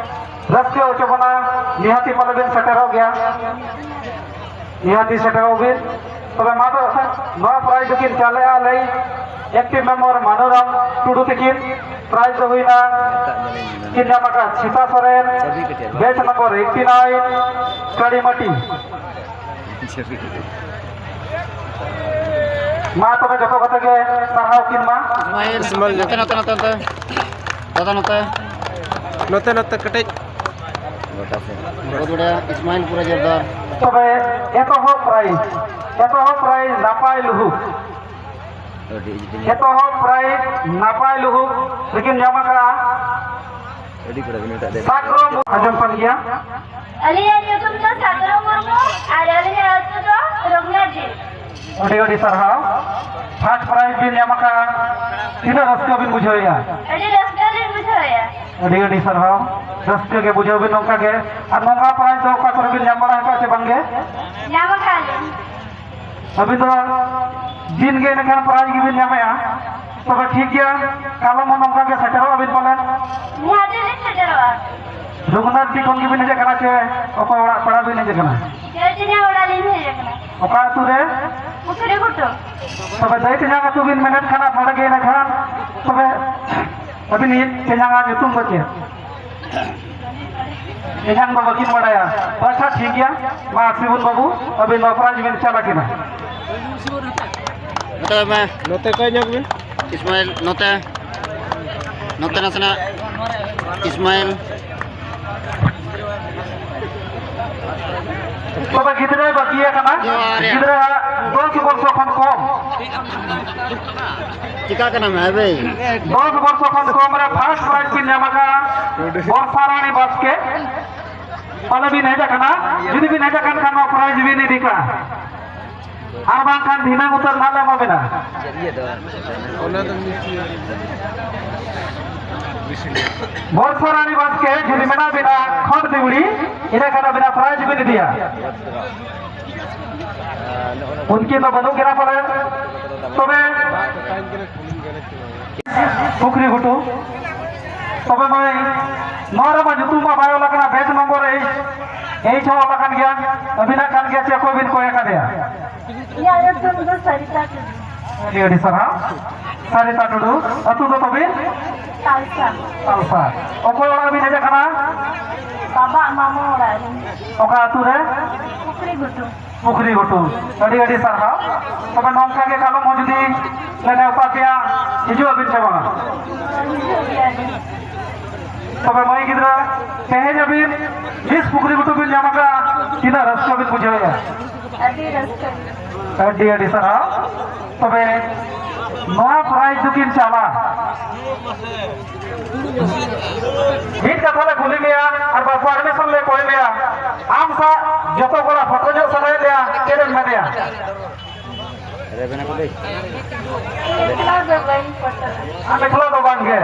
ᱨᱟᱹᱥᱠᱟᱹ ᱦᱚᱪᱚ ᱵᱚᱱᱟ, ᱱᱤᱦᱟᱹᱛᱤ ᱯᱟᱞᱮ ᱵᱤᱱ ᱥᱮᱴᱮᱨᱚᱜ ᱜᱮᱭᱟ, ᱱᱤᱦᱟᱹᱛᱤ ᱥᱮᱴᱮᱨᱚᱜ ᱵᱤᱱ᱾ ᱛᱚᱵᱮ ᱢᱟ ᱛᱚ ᱱᱚᱣᱟ ᱯᱨᱟᱭᱤᱡᱽ ᱫᱚᱠᱤᱱ ᱪᱟᱞᱮᱜᱼᱟ ᱞᱟᱹᱭ ᱮᱠᱴᱤᱵᱷ ᱢᱮᱢᱵᱟᱨ ᱢᱟᱱᱩᱨᱟᱢ ᱴᱩᱰᱩ ᱛᱟᱹᱠᱤᱱ᱾ ᱯᱨᱟᱭᱤᱡᱽ ᱫᱚ ᱦᱩᱭᱱᱟ, ᱠᱤᱱ ᱧᱟᱢ ᱟᱠᱟᱫ Sita Soren, batch number eighty nine, ᱠᱟᱲᱤᱢᱟᱹᱴᱤ᱾ ᱢᱟ ᱛᱚᱵᱮ ᱡᱚᱛᱚ ᱠᱚᱛᱮ ᱜᱮ ᱥᱟᱨᱦᱟᱣ ᱠᱤᱱ ᱢᱟ᱾ ᱤᱥᱢᱟᱭᱤᱞ, ᱤᱥᱢᱟᱭᱤᱞ᱾ ᱱᱚᱛᱮ, ᱱᱚᱛᱮ, ᱱᱚᱛᱮ, ᱱᱚᱛᱮ᱾ ᱫᱟᱫᱟ, ᱱᱚᱛᱮ᱾ ᱱᱚᱛᱮ, ᱱᱚᱛᱮ, ᱠᱟᱹᱴᱤᱡ᱾ ᱵᱚᱦᱩᱛ ᱵᱚᱲᱤᱭᱟ, ᱤᱥᱢᱟᱭᱤᱞ ᱯᱩᱨᱟᱹ ᱡᱳᱨᱫᱟᱨ᱾ ᱛᱚᱵᱮ ᱮᱛᱚᱦᱚᱵ ᱯᱨᱟᱭᱤᱡᱽ, ᱮᱛᱚᱦᱚᱵ ᱯᱨᱟᱭᱤᱡᱽ ᱱᱟᱯᱟᱭ ᱞᱩᱦᱩᱠ᱾ ᱮᱛᱚᱦᱚᱵ ᱯᱨᱟᱭᱤᱡᱽ ᱱᱟᱯᱟᱭ ᱞᱩᱦᱩᱠ ᱨᱮᱠᱤᱱ ᱧᱟᱢ ᱟᱠᱟᱫᱼᱟ᱾ ᱟᱹᱰᱤ ᱠᱚᱲᱟ ᱜᱮ ᱱᱩᱭᱴᱟᱜ ᱫᱮ᱾ ᱥᱟᱠᱨᱚ ᱢᱩ-, ᱟᱸᱡᱚᱢ ᱠᱟᱱ ᱜᱮᱭᱟ᱾ ᱟᱹᱞᱤᱧᱟᱜ ᱧᱩᱛᱩᱢ ᱫᱚ ᱥᱟᱠᱨᱚ ᱢᱩᱨᱢᱩ ᱟᱨ ᱟᱹᱞᱤᱧᱟᱜ ᱟᱹᱛᱩ ᱫᱚ ᱨᱚᱜᱷᱩᱱᱟᱛᱷ ᱡᱤᱞ᱾ ᱟᱹᱰᱤ ᱟᱹᱰᱤ ᱥᱟᱨᱦᱟᱣ᱾ ᱯᱷᱟᱥᱴ ᱯᱨᱟᱭᱤᱡᱽ ᱵᱤᱱ ᱧᱟᱢ ᱟᱠᱟᱫᱼᱟ᱾ ᱛᱤᱱᱟᱹᱜ ᱨᱟᱹᱥᱠᱟᱹ ᱵᱤᱱ ᱵᱩᱡᱷᱟᱹᱣᱮᱫᱼᱟ? ᱟᱹᱰᱤ ᱨᱟᱹᱥᱠᱟᱹ ᱞᱤᱧ ᱵᱩᱡᱷᱟᱹᱣᱮᱫᱼᱟ᱾ ᱟᱹᱰᱤ ᱟᱹᱰᱤ ᱥᱟᱨᱦᱟᱣ᱾ ᱨᱟᱹᱥᱠᱟᱹ ᱜᱮ ᱵᱩᱡᱷᱟᱹᱣ ᱵᱤᱱ ᱱᱚᱝᱠᱟ ᱜᱮ᱾ ᱟᱨ ᱱᱚᱝᱠᱟ ᱯᱨᱟᱭᱤᱡᱽ ᱫᱚ ᱚᱠᱟ ᱠᱚᱨᱮ ᱵᱤᱱ ᱧᱟᱢ ᱵᱟᱲᱟ ᱟᱠᱟᱫᱼᱟ ᱥᱮ ᱵᱟᱝ ᱜᱮ? ᱧᱟᱢ ᱟᱠᱟᱫ ᱞᱤᱧ᱾ ᱟᱹᱵᱤᱱ ᱫᱚ ᱫᱤᱱ ᱜᱮ ᱮᱱᱠᱷᱟᱱ ᱯᱨᱟᱭᱤᱡᱽ ᱜᱮᱵᱤᱱ ᱧᱟᱢᱮᱜᱼᱟ᱾ ᱛᱚᱵᱮ ᱴᱷᱤᱠ ᱜᱮᱭᱟ, ᱠᱟᱞᱚᱢ ᱦᱚᱸ ᱱᱚᱝᱠᱟ ᱜᱮ ᱥᱮᱴᱮᱨᱚᱜ ᱟᱹᱵᱤᱱ ᱯᱟᱞᱮᱱ᱾ ᱱᱤᱦᱟᱹᱛ ᱞᱤᱧ ᱥᱮᱴᱮᱨᱚᱜᱼᱟ᱾ ᱨᱚᱜᱷᱩᱱᱟᱛᱷᱰᱤ ᱠᱷᱚᱱ ᱜᱮᱵᱤᱱ ᱦᱮᱡ ᱟᱠᱟᱱᱟ ᱪᱮ ᱚᱠᱚᱭ ᱚᱲᱟᱜ ᱯᱮᱲᱟ ᱵᱤᱱ ᱦᱮᱡ ᱟᱠᱟᱱᱟ? ᱪᱮ ᱛᱤᱧᱟ ᱚᱲᱟᱜ ᱞᱤᱧ ᱦᱮᱡ ᱟᱠᱟᱱᱟ᱾ ᱚᱠᱟ ᱟᱹᱛᱩ ᱨᱮ? ᱯᱩᱠᱷᱨᱤ ᱜᱷᱩᱴᱩ᱾ ᱛᱚᱵᱮ ᱫᱟᱹᱭ ᱛᱮᱧᱟᱝ ᱟᱹᱛᱩ ᱵᱤᱱ ᱢᱮᱱᱮᱫ ᱠᱷᱟᱱ ᱟᱯᱱᱟᱨ ᱜᱮ ᱤᱱᱟᱹ ᱠᱷᱟᱱ ᱛᱚᱵᱮ ᱟᱹᱵᱤᱱ ᱤᱡ ᱛᱮᱧᱟᱝᱟᱜ ᱧᱩᱛᱩᱢ ᱫᱚ ᱪᱮᱫ? ᱮᱱᱟᱝ ᱫᱚ ᱵᱟᱹᱠᱤᱱ ᱵᱟᱲᱟᱭᱟ᱾ ᱟᱪᱪᱷᱟ, ᱴᱷᱤᱠ ᱜᱮᱭᱟ᱾ ᱢᱟ, ᱥᱤᱵᱩᱱ ᱵᱟᱹᱵᱩ, ᱟᱹᱵᱤᱱ ᱫᱚ ᱯᱨᱟᱭᱤᱡᱽ ᱵᱤᱱ ᱪᱟᱞ ᱟᱹᱠᱤᱱᱟ᱾ ᱱᱚᱛᱮ ᱢᱮ᱾ ᱱᱚᱛᱮ ᱠᱚᱭ ᱧᱚᱜ ᱵᱤᱱ᱾ ᱤᱥᱢᱟᱭᱤᱞ, ᱱᱚᱛᱮ᱾ ᱱᱚᱛᱮ ᱱᱟᱥᱮᱱᱟᱜ᱾ ᱤᱥᱢᱟᱭᱤᱞ᱾ ᱛᱚᱵᱮ ᱜᱤᱫᱽᱨᱟᱹᱭ ᱵᱟᱹᱜᱤᱭᱟ ᱠᱟᱱᱟ᱾ ᱡᱚᱦᱟᱨ᱾ ᱜᱤᱫᱽᱨᱟᱹ ᱫᱚᱥ ᱵᱚᱨᱥᱚ ᱠᱷᱚᱱ ᱠᱚᱢ᱾ ᱪᱤᱠᱟ ᱠᱟᱱᱟ ᱢᱮ, ᱵᱷᱟᱹᱭ? ᱫᱚᱥ ᱵᱚᱨᱥᱚ ᱠᱷᱚᱱ ᱠᱚᱢ ᱨᱮ ᱯᱷᱟᱥᱴ ᱯᱨᱟᱭᱤᱡᱽ ᱵᱤᱱ ᱧᱟᱢ ᱟᱠᱟᱫᱼᱟ᱾ ᱵᱚᱨᱥᱟ ᱨᱟᱱᱤ ᱵᱟᱥᱠᱮ᱾ ᱯᱟᱞᱮ ᱵᱤᱱ ᱦᱮᱡ ᱟᱠᱟᱱᱟ? ᱡᱩᱫᱤ ᱵᱤᱱ ᱦᱮᱡ ᱟᱠᱟᱱ ᱠᱷᱟᱱ, ᱱᱚᱣᱟ ᱯᱨᱟᱭᱤᱡᱽ ᱵᱤᱱ ᱤᱫᱤ ᱠᱟᱜᱼᱟ᱾ ᱟᱨ ᱵᱟᱝᱠᱷᱟᱱ ᱫᱷᱤᱱᱟᱹᱝ ᱩᱛᱟᱹᱨ ᱱᱟᱦᱟᱜ ᱞᱮ ᱮᱢᱟ ᱵᱤᱱᱟ᱾ ᱚᱱᱟ ᱫᱚ ᱢᱤᱫ ᱵᱚᱨᱥᱟ ᱨᱟᱱᱤ ᱵᱟᱥᱠᱮ ᱡᱩᱫᱤ ᱢᱮᱱᱟᱜ ᱵᱤᱱᱟ ᱠᱷᱚᱸᱰ ᱫᱤᱣᱲᱤ, ᱤᱱᱟᱹ ᱠᱷᱟᱱ ᱟᱹᱵᱤᱱᱟᱜ ᱯᱨᱟᱭᱤᱡᱽ ᱵᱤᱱ ᱤᱫᱤᱭᱟ᱾ ᱩᱱᱠᱤᱱ ᱫᱚ ᱵᱟᱹᱱᱩᱜ ᱠᱤᱱᱟ ᱯᱟᱞᱮ᱾ ᱛᱚᱵᱮ ᱯᱩᱠᱷᱨᱤ ᱜᱷᱩᱴᱩ᱾ ᱛᱚᱵᱮ ᱢᱟᱹᱭ, ᱱᱚᱣᱟ ᱨᱮᱢᱟ ᱧᱩᱛᱩᱢ ᱢᱟ ᱵᱟᱭ ᱚᱞ ᱟᱠᱟᱱᱟ, ᱵᱮᱪ ᱱᱚᱢᱵᱚᱨ ᱮᱭᱤᱪ, ᱮᱭᱤᱪ ᱦᱚᱸ ᱚᱞ ᱟᱠᱟᱱ ᱜᱮᱭᱟ᱾ ᱟᱹᱵᱤᱱᱟᱜ ᱠᱟᱱ ᱜᱮᱭᱟ ᱪᱮ ᱚᱠᱚᱭ ᱵᱤᱱ ᱠᱚᱭ ᱟᱠᱟᱫᱮᱭᱟ? ᱤᱧᱟᱹᱜ ᱧᱩᱛᱩᱢ ᱫᱚ ᱥᱟᱨᱤᱛᱟ ᱴᱩᱰᱩ᱾ ᱟᱹᱰᱤ ᱟᱹᱰᱤ ᱥᱟᱨᱦᱟᱣ᱾ ᱥᱟᱨᱤᱛᱟ ᱴᱩᱰᱩ, ᱟᱹᱛᱩ ᱫᱚ ᱛᱟᱹᱵᱤᱱ? ᱛᱟᱞᱥᱟ᱾ ᱛᱟᱞᱥᱟ᱾ ᱚᱠᱚᱭ ᱚᱲᱟᱜ ᱵᱤᱱ ᱦᱮᱡ ᱟᱠᱟᱱᱟ? ᱵᱟᱵᱟ ᱢᱟᱢᱟ ᱚᱲᱟᱜ ᱨᱮ᱾ ᱚᱠᱟ ᱟᱹᱛᱩ ᱨᱮ? ᱯᱩᱠᱷᱨᱤ ᱜᱷᱩᱴᱩ᱾ ᱟᱹᱰᱤ ᱟᱹᱰᱤ ᱥᱟᱨᱦᱟᱣ᱾ ᱛᱚᱵᱮ ᱱᱚᱝᱠᱟ ᱜᱮ ᱠᱟᱞᱚᱢ ᱦᱚᱸ ᱡᱩᱫᱤ ᱞᱮ ᱱᱮᱣᱛᱟ ᱯᱮᱭᱟ, ᱦᱤᱡᱩᱜ ᱟᱹᱵᱤᱱ ᱥᱮ ᱵᱟᱝᱟ? ᱛᱚᱵᱮ ᱢᱟᱹᱭ ᱜᱤᱫᱽᱨᱟᱹ, ᱛᱮᱦᱮᱧ ᱟᱹᱵᱤᱱ ᱢᱤᱥ ᱯᱩᱠᱷᱨᱤ ᱜᱷᱩᱴᱩ ᱵᱤᱱ ᱧᱟᱢ ᱟᱠᱟᱫᱼᱟ, ᱛᱤᱱᱟᱹᱜ ᱨᱟᱹᱥᱠᱟᱹ ᱵᱤᱱ ᱵᱩᱡᱷᱟᱹᱣᱮᱫᱼᱟ? ᱟᱹᱰᱤ ᱨᱟᱹᱥᱠᱟᱹ᱾ ᱟᱹᱰᱤ ᱟᱹᱰᱤ ᱥᱟᱨᱦᱟᱣ᱾ ᱛᱚᱵᱮ ᱱᱚᱣᱟ ᱯᱨᱟᱭᱤᱡᱽ ᱫᱚᱠᱤᱱ ᱪᱟᱞᱟ᱾ ᱢᱤᱫ ᱠᱟᱛᱷᱟ ᱞᱮ ᱠᱩᱞᱤ ᱢᱮᱭᱟ ᱟᱨ ᱵᱟᱝ permission ᱞᱮ ᱠᱚᱭ ᱢᱮᱭᱟ, ᱟᱢ ᱥᱟᱶ ᱡᱚᱛᱚ ᱠᱚᱲᱟ ᱯᱷᱳᱴᱳ ᱧᱚᱜ ᱥᱟᱱᱟᱭᱮᱫ ᱞᱮᱭᱟ, ᱪᱮᱫ ᱮᱢ ᱢᱮᱱᱮᱭᱟ? ᱮᱠᱞᱟ ᱫᱚ ᱵᱟᱹᱧ ᱯᱷᱳᱴᱳᱜᱼᱟ᱾ ᱟᱢ ᱮᱠᱞᱟ ᱫᱚ ᱵᱟᱝ ᱜᱮ᱾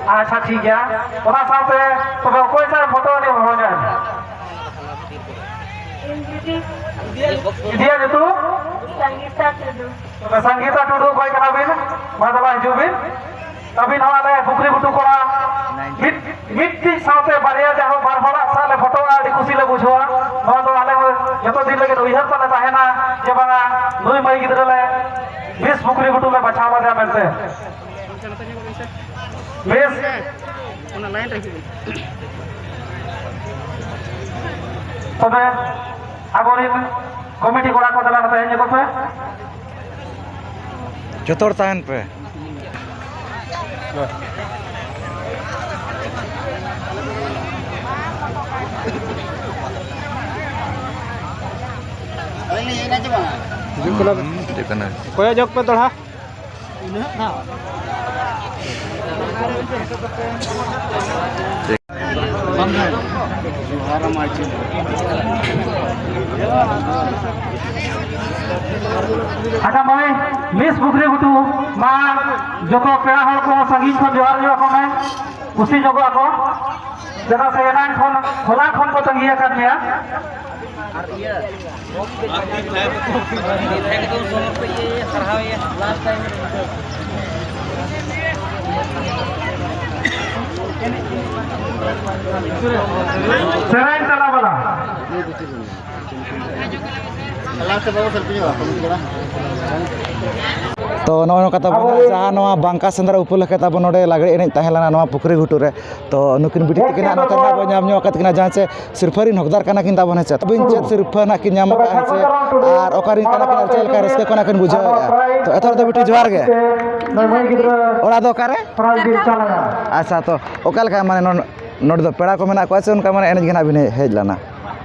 ᱟᱪᱪᱷᱟ, ᱴᱷᱤᱠ ᱜᱮᱭᱟ᱾ ᱚᱱᱟ ᱥᱟᱶᱛᱮ ᱛᱚᱵᱮ ᱚᱠᱚᱭ ᱥᱟᱶ ᱯᱷᱳᱴᱳ ᱟᱹᱱᱤᱡ ᱦᱚᱦᱚ ᱧᱟᱢ? ᱤᱧ ᱫᱤᱫᱤ᱾ ᱫᱤᱫᱤᱭᱟᱜ ᱧᱩᱛᱩᱢ? ᱥᱚᱝᱜᱤᱛᱟ ᱴᱩᱰᱩ᱾ ᱛᱚᱵᱮ ᱥᱚᱝᱜᱤᱛᱟ ᱴᱩᱰᱩ ᱚᱠᱚᱭ ᱠᱟᱱᱟ ᱵᱤᱱ? ᱢᱟ ᱫᱮᱞᱟ ᱦᱤᱡᱩᱜ ᱵᱤᱱ᱾ ᱟᱹᱵᱤᱱ ᱦᱚᱸ ᱟᱞᱮ ᱯᱩᱠᱷᱨᱤ ᱜᱷᱩᱴᱩ ᱠᱚᱲᱟ ᱢᱤᱫ, ᱢᱤᱫᱴᱤᱡ ᱥᱟᱶᱛᱮ ᱵᱟᱨᱭᱟ ᱡᱟᱦᱟᱸ ᱵᱟᱨ ᱦᱚᱲᱟᱜ ᱥᱟᱶ ᱞᱮ ᱯᱷᱳᱴᱳᱜᱼᱟ, ᱟᱹᱰᱤ ᱠᱩᱥᱤ ᱞᱮ ᱵᱩᱡᱷᱟᱹᱣᱟ᱾ ᱱᱚᱣᱟ ᱫᱚ ᱟᱞᱮ ᱦᱚᱸ ᱡᱚᱛᱚ ᱫᱤᱱ ᱞᱟᱹᱜᱤᱫ ᱩᱭᱦᱟᱹᱨ ᱛᱟᱞᱮ ᱛᱟᱦᱮᱱᱟ ᱡᱮ ᱵᱟᱝᱟ ᱱᱩᱭ ᱢᱟᱹᱭ ᱜᱤᱫᱽᱨᱟᱹ ᱞᱮ ᱢᱤᱥ ᱯᱩᱠᱷᱨᱤ ᱜᱷᱩᱴᱩ ᱞᱮ ᱵᱟᱪᱷᱟᱣ ᱞᱮᱫᱮᱭᱟ ᱢᱮᱱᱛᱮ᱾ ᱵᱮᱥ᱾ ᱚᱱᱟ ᱞᱟᱭᱤᱱ ᱨᱮ ᱦᱤᱡᱩᱜ ᱵᱤᱱ᱾ ᱛᱚᱵᱮ ᱟᱵᱚᱨᱮᱱ ᱠᱚᱢᱤᱴᱤ ᱠᱚᱲᱟ ᱠᱚ ᱫᱮᱞᱟ ᱱᱚᱛᱮ ᱦᱮᱡ ᱧᱚᱜᱚᱜ ᱯᱮ᱾ ᱡᱚᱛᱚ ᱦᱚᱲ ᱛᱟᱦᱮᱱ ᱯᱮ᱾ ᱦᱤᱡᱩᱜ ᱠᱟᱱᱟ᱾ ᱦᱩᱸ, ᱦᱤᱡᱩᱜ ᱠᱟᱱᱟ᱾ ᱠᱚᱭᱚᱜ ᱡᱚᱜ ᱯᱮ ᱫᱚᱲᱦᱟ᱾ ᱟᱪᱪᱷᱟ ᱢᱟᱹᱭ, ᱢᱤᱥ ᱯᱩᱠᱷᱨᱤ ᱜᱷᱩᱴᱩ ᱢᱟ ᱡᱚᱛᱚ ᱯᱮᱲᱟ ᱦᱚᱲ ᱠᱚ ᱥᱟᱺᱜᱤᱧ ᱠᱷᱚᱱ ᱡᱚᱦᱟᱨ ᱧᱚᱜ ᱟᱠᱚ ᱢᱮ, ᱠᱩᱥᱤ ᱧᱚᱜᱚᱜ ᱟᱠᱚ, ᱪᱮᱫᱟᱜ ᱥᱮ ᱮᱱᱟᱝ ᱠᱷᱚᱱ, ᱦᱚᱞᱟ ᱠᱷᱚᱱ ᱠᱚ ᱛᱟᱺᱜᱤ ᱟᱠᱟᱫ ᱢᱮᱭᱟ᱾ ᱥᱮᱨᱮᱧ ᱛᱟᱞᱟ ᱵᱟᱞᱟ᱾ ᱞᱟᱥᱴ ᱵᱟᱵᱩ ᱥᱮᱞᱯᱷᱤ ᱧᱚᱜ ᱠᱚᱢᱤᱴᱤ ᱠᱚᱲᱟ᱾ ᱛᱚ ᱱᱚᱜᱼᱚ ᱱᱚᱝᱠᱟ ᱛᱟᱵᱚᱱ ᱡᱟᱦᱟᱸ ᱱᱚᱣᱟ ᱵᱟᱝᱠᱟ ᱥᱮᱸᱫᱽᱨᱟ ᱩᱯᱚᱞᱚᱠᱠᱷᱮ ᱛᱟᱵᱚᱱ ᱱᱚᱰᱮ ᱞᱟᱜᱽᱲᱮ ᱮᱱᱮᱡ ᱛᱟᱦᱮᱸ ᱞᱮᱱᱟ ᱱᱚᱣᱟ ᱯᱩᱠᱷᱨᱤ ᱜᱷᱩᱴᱩ ᱨᱮ᱾ ᱛᱚ ᱱᱩᱠᱤᱱ ᱵᱤᱴᱤ ᱛᱟᱹᱠᱤᱱ ᱦᱟᱸᱜ ᱱᱚᱛᱮ ᱱᱟᱜ ᱵᱚᱱ ᱧᱟᱢ ᱧᱚᱜ ᱟᱠᱟᱫ ᱠᱤᱱᱟ, ᱡᱟᱦᱟᱸ ᱪᱮ ᱥᱤᱨᱯᱷᱟᱹ ᱨᱤᱱ ᱦᱚᱠᱫᱟᱨ ᱠᱟᱱᱟ ᱠᱤᱱ ᱛᱟᱵᱚᱱ, ᱦᱮᱸ ᱪᱮ? ᱟᱹᱵᱤᱱ ᱪᱮᱫ ᱥᱤᱨᱯᱷᱟᱹ ᱱᱟᱜ ᱠᱤᱱ ᱧᱟᱢ ᱟᱠᱟᱫᱼᱟ, ᱦᱮᱸ ᱪᱮ? ᱟᱨ ᱚᱠᱟ ᱨᱤᱱ ᱠᱟᱱᱟ ᱠᱤᱱ ᱟᱨ ᱪᱮᱫ ᱞᱮᱠᱟ ᱨᱟᱹᱥᱠᱟᱹ ᱠᱚ ᱱᱟᱜ ᱠᱤᱱ ᱵᱩᱡᱷᱟᱹᱣᱮᱫᱼᱟ? ᱛᱚ ᱮᱛᱚᱦᱚᱵ ᱫᱚ ᱵᱤᱴᱤ ᱡᱚᱦᱟᱨ ᱜᱮ᱾ ᱚᱲᱟᱜ ᱫᱚ ᱚᱠᱟᱨᱮ? ᱟᱪᱪᱷᱟ, ᱛᱚ ᱚᱠᱟ ᱞᱮᱠᱟ ᱢᱟᱱᱮ ᱱᱚᱰᱮ ᱱᱚᱰᱮ ᱫᱚ ᱯᱮᱲᱟ ᱠᱚ ᱢᱮᱱᱟᱜ ᱠᱚᱣᱟ ᱥᱮ ᱚᱱᱠᱟ ᱢᱟᱱᱮ ᱮᱱᱮᱡ ᱜᱮ ᱱᱟᱜ ᱵᱤᱱ ᱦᱮᱡ ᱞᱮᱱᱟ?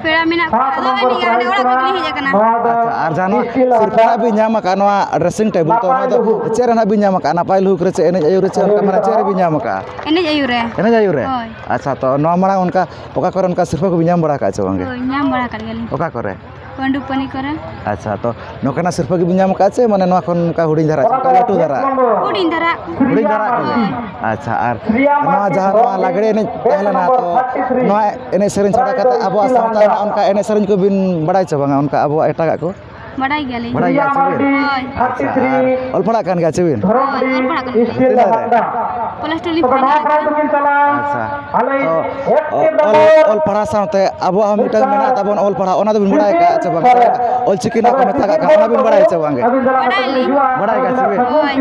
ᱯᱮᱲᱟ ᱢᱮᱱᱟᱜ ᱠᱚᱣᱟ, ᱟᱫᱚ ᱮᱱᱮᱡ ᱜᱮ ᱚᱸᱰᱮ ᱚᱲᱟᱜ ᱠᱷᱚᱱ ᱜᱮᱞᱤᱧ ᱦᱮᱡ ᱟᱠᱟᱱᱟ᱾ ᱟᱪᱪᱷᱟ, ᱟᱨ ᱡᱟᱦᱟᱸ ᱱᱚᱣᱟ ᱥᱤᱨᱯᱷᱟᱹ ᱱᱟᱜ ᱵᱤᱱ ᱧᱟᱢ ᱟᱠᱟᱫ ᱱᱚᱣᱟ dressing table, ᱛᱚ ᱱᱚᱣᱟ ᱫᱚ ᱪᱮᱫ ᱨᱮ ᱱᱟᱜ ᱵᱤᱱ ᱧᱟᱢ ᱟᱠᱟᱫᱼᱟ? ᱱᱟᱯᱟᱭ ᱞᱩᱠ ᱨᱮ ᱪᱮ ᱮᱱᱮᱡ ᱟᱹᱭᱩᱨ ᱨᱮ ᱪᱮ ᱚᱱᱠᱟ ᱢᱟᱱᱮ ᱪᱮᱫ ᱨᱮ ᱵᱤᱱ ᱧᱟᱢ ᱟᱠᱟᱫᱼᱟ? ᱮᱱᱮᱡ ᱟᱹᱭᱩᱨ ᱨᱮ᱾ ᱮᱱᱮᱡ ᱟᱹᱭᱩᱨ ᱨᱮ? ᱦᱳᱭ᱾ ᱟᱪᱪᱷᱟ, ᱛᱚ ᱱᱚᱣᱟ ᱢᱟᱲᱟᱝ ᱚᱱᱠᱟ ᱚᱠᱟ ᱠᱚᱨᱮ ᱚᱱᱠᱟ ᱥᱤᱨᱯᱷᱟᱹ ᱠᱚᱵᱤᱱ ᱧᱟᱢ ᱵᱟᱲᱟ ᱟᱠᱟᱫᱼᱟ ᱪᱮ ᱵᱟᱝᱜᱮ? ᱦᱳᱭ, ᱧᱟᱢ ᱵᱟᱲᱟ ᱟᱠᱟᱫ ᱜᱮᱭᱟᱞᱤᱧ᱾ ᱚᱠᱟ ᱠᱚᱨᱮ? ᱯᱟᱹᱰᱩ ᱯᱟᱹᱱᱤ ᱠᱚᱨᱮ᱾ ᱟᱪᱪᱷᱟ, ᱛᱚ ᱱᱚᱝᱠᱟᱱᱟᱜ ᱥᱤᱨᱯᱷᱟᱹ ᱜᱮᱵᱤᱱ ᱧᱟᱢ ᱟᱠᱟᱫᱼᱟ ᱪᱮ ᱢᱟᱱᱮ ᱱᱚᱣᱟ ᱠᱷᱚᱱ ᱚᱱᱠᱟ ᱦᱩᱰᱤᱧ ᱫᱷᱟᱨᱟ ᱪᱮ ᱚᱱᱠᱟ ᱞᱟᱹᱴᱩ ᱫᱷᱟᱨᱟ? ᱦᱩᱰᱤᱧ ᱫᱷᱟᱨᱟ᱾ ᱦᱩᱰᱤᱧ ᱫᱷᱟᱨᱟ ᱜᱮ? ᱦᱳᱭ᱾ ᱟᱪᱪᱷᱟ, ᱟᱨ ᱱᱚᱣᱟ ᱡᱟᱦᱟᱸ ᱱᱚᱣᱟ ᱞᱟᱜᱽᱲᱮ ᱮᱱᱮᱡ ᱛᱟᱦᱮᱸ ᱞᱮᱱᱟ, ᱛᱚ ᱱᱚᱣᱟ ᱮᱱᱮᱡ ᱥᱮᱨᱮᱧ ᱪᱷᱟᱰᱟ ᱠᱟᱛᱮ ᱟᱵᱚᱣᱟᱜ ᱥᱟᱶᱛᱟ ᱨᱮᱱᱟᱜ ᱚᱱᱠᱟ ᱮᱱᱮᱡ ᱥᱮᱨᱮᱧ ᱠᱚᱵᱤᱱ ᱵᱟᱲᱟᱭ ᱪᱮ ᱵᱟᱝᱟ, ᱚᱱᱠᱟ ᱟᱵᱚᱣᱟᱜ ᱮᱴᱟᱜᱟᱜ ᱠᱚ? ᱵᱟᱰᱟᱭ ᱜᱮᱭᱟᱞᱤᱧ᱾ ᱵᱟᱰᱟᱭ ᱜᱮᱭᱟ ᱪᱮ ᱵᱤᱱ? ᱦᱳᱭ᱾ ᱟᱪᱪᱷᱟ, ᱟᱨ ᱚᱞ ᱯᱟᱲᱦᱟᱜ ᱠᱟᱱ ᱜᱮᱭᱟ ᱪᱮ ᱵᱤᱱ? ᱦᱳᱭ, ᱚᱞ ᱯᱟᱲᱦᱟᱜ ᱠᱟᱱᱟ᱾ ᱛᱤᱱᱟᱹᱜ ᱨᱮ? ᱠᱚᱞᱮᱡᱽ ᱨᱮᱞᱤᱧ ᱯᱟᱲᱦᱟᱜ ᱠᱟᱱᱟ᱾ ᱟᱪᱪᱷᱟ, ᱛᱚ ᱚ-, ᱚᱞ, ᱚᱞ ᱯᱟᱲᱦᱟᱣ ᱥᱟᱶᱛᱮ ᱟᱵᱚᱣᱟᱜ ᱦᱚᱸ ᱢᱤᱫᱴᱟᱝ ᱢᱮᱱᱟᱜ ᱛᱟᱵᱚᱱ ᱚᱞ ᱯᱟᱲᱦᱟᱣ, ᱚᱱᱟ ᱫᱚᱵᱤᱱ ᱵᱟᱲᱟᱭ ᱟᱠᱟᱫᱼᱟ ᱪᱮ ᱵᱟᱝ? ᱚᱞ ᱪᱤᱠᱤ ᱨᱮᱱᱟᱜ ᱠᱚ ᱢᱮᱛᱟᱜ ᱠᱟᱱ, ᱚᱱᱟ ᱵᱤᱱ ᱵᱟᱲᱟᱭᱟ ᱪᱮ ᱵᱟᱝ ᱜᱮ? ᱵᱟᱰᱟᱭ ᱟᱹᱞᱤᱧ᱾ ᱵᱟᱲᱟᱭ ᱜᱮᱭᱟ ᱪᱮ ᱵᱤᱱ? ᱦᱳᱭ᱾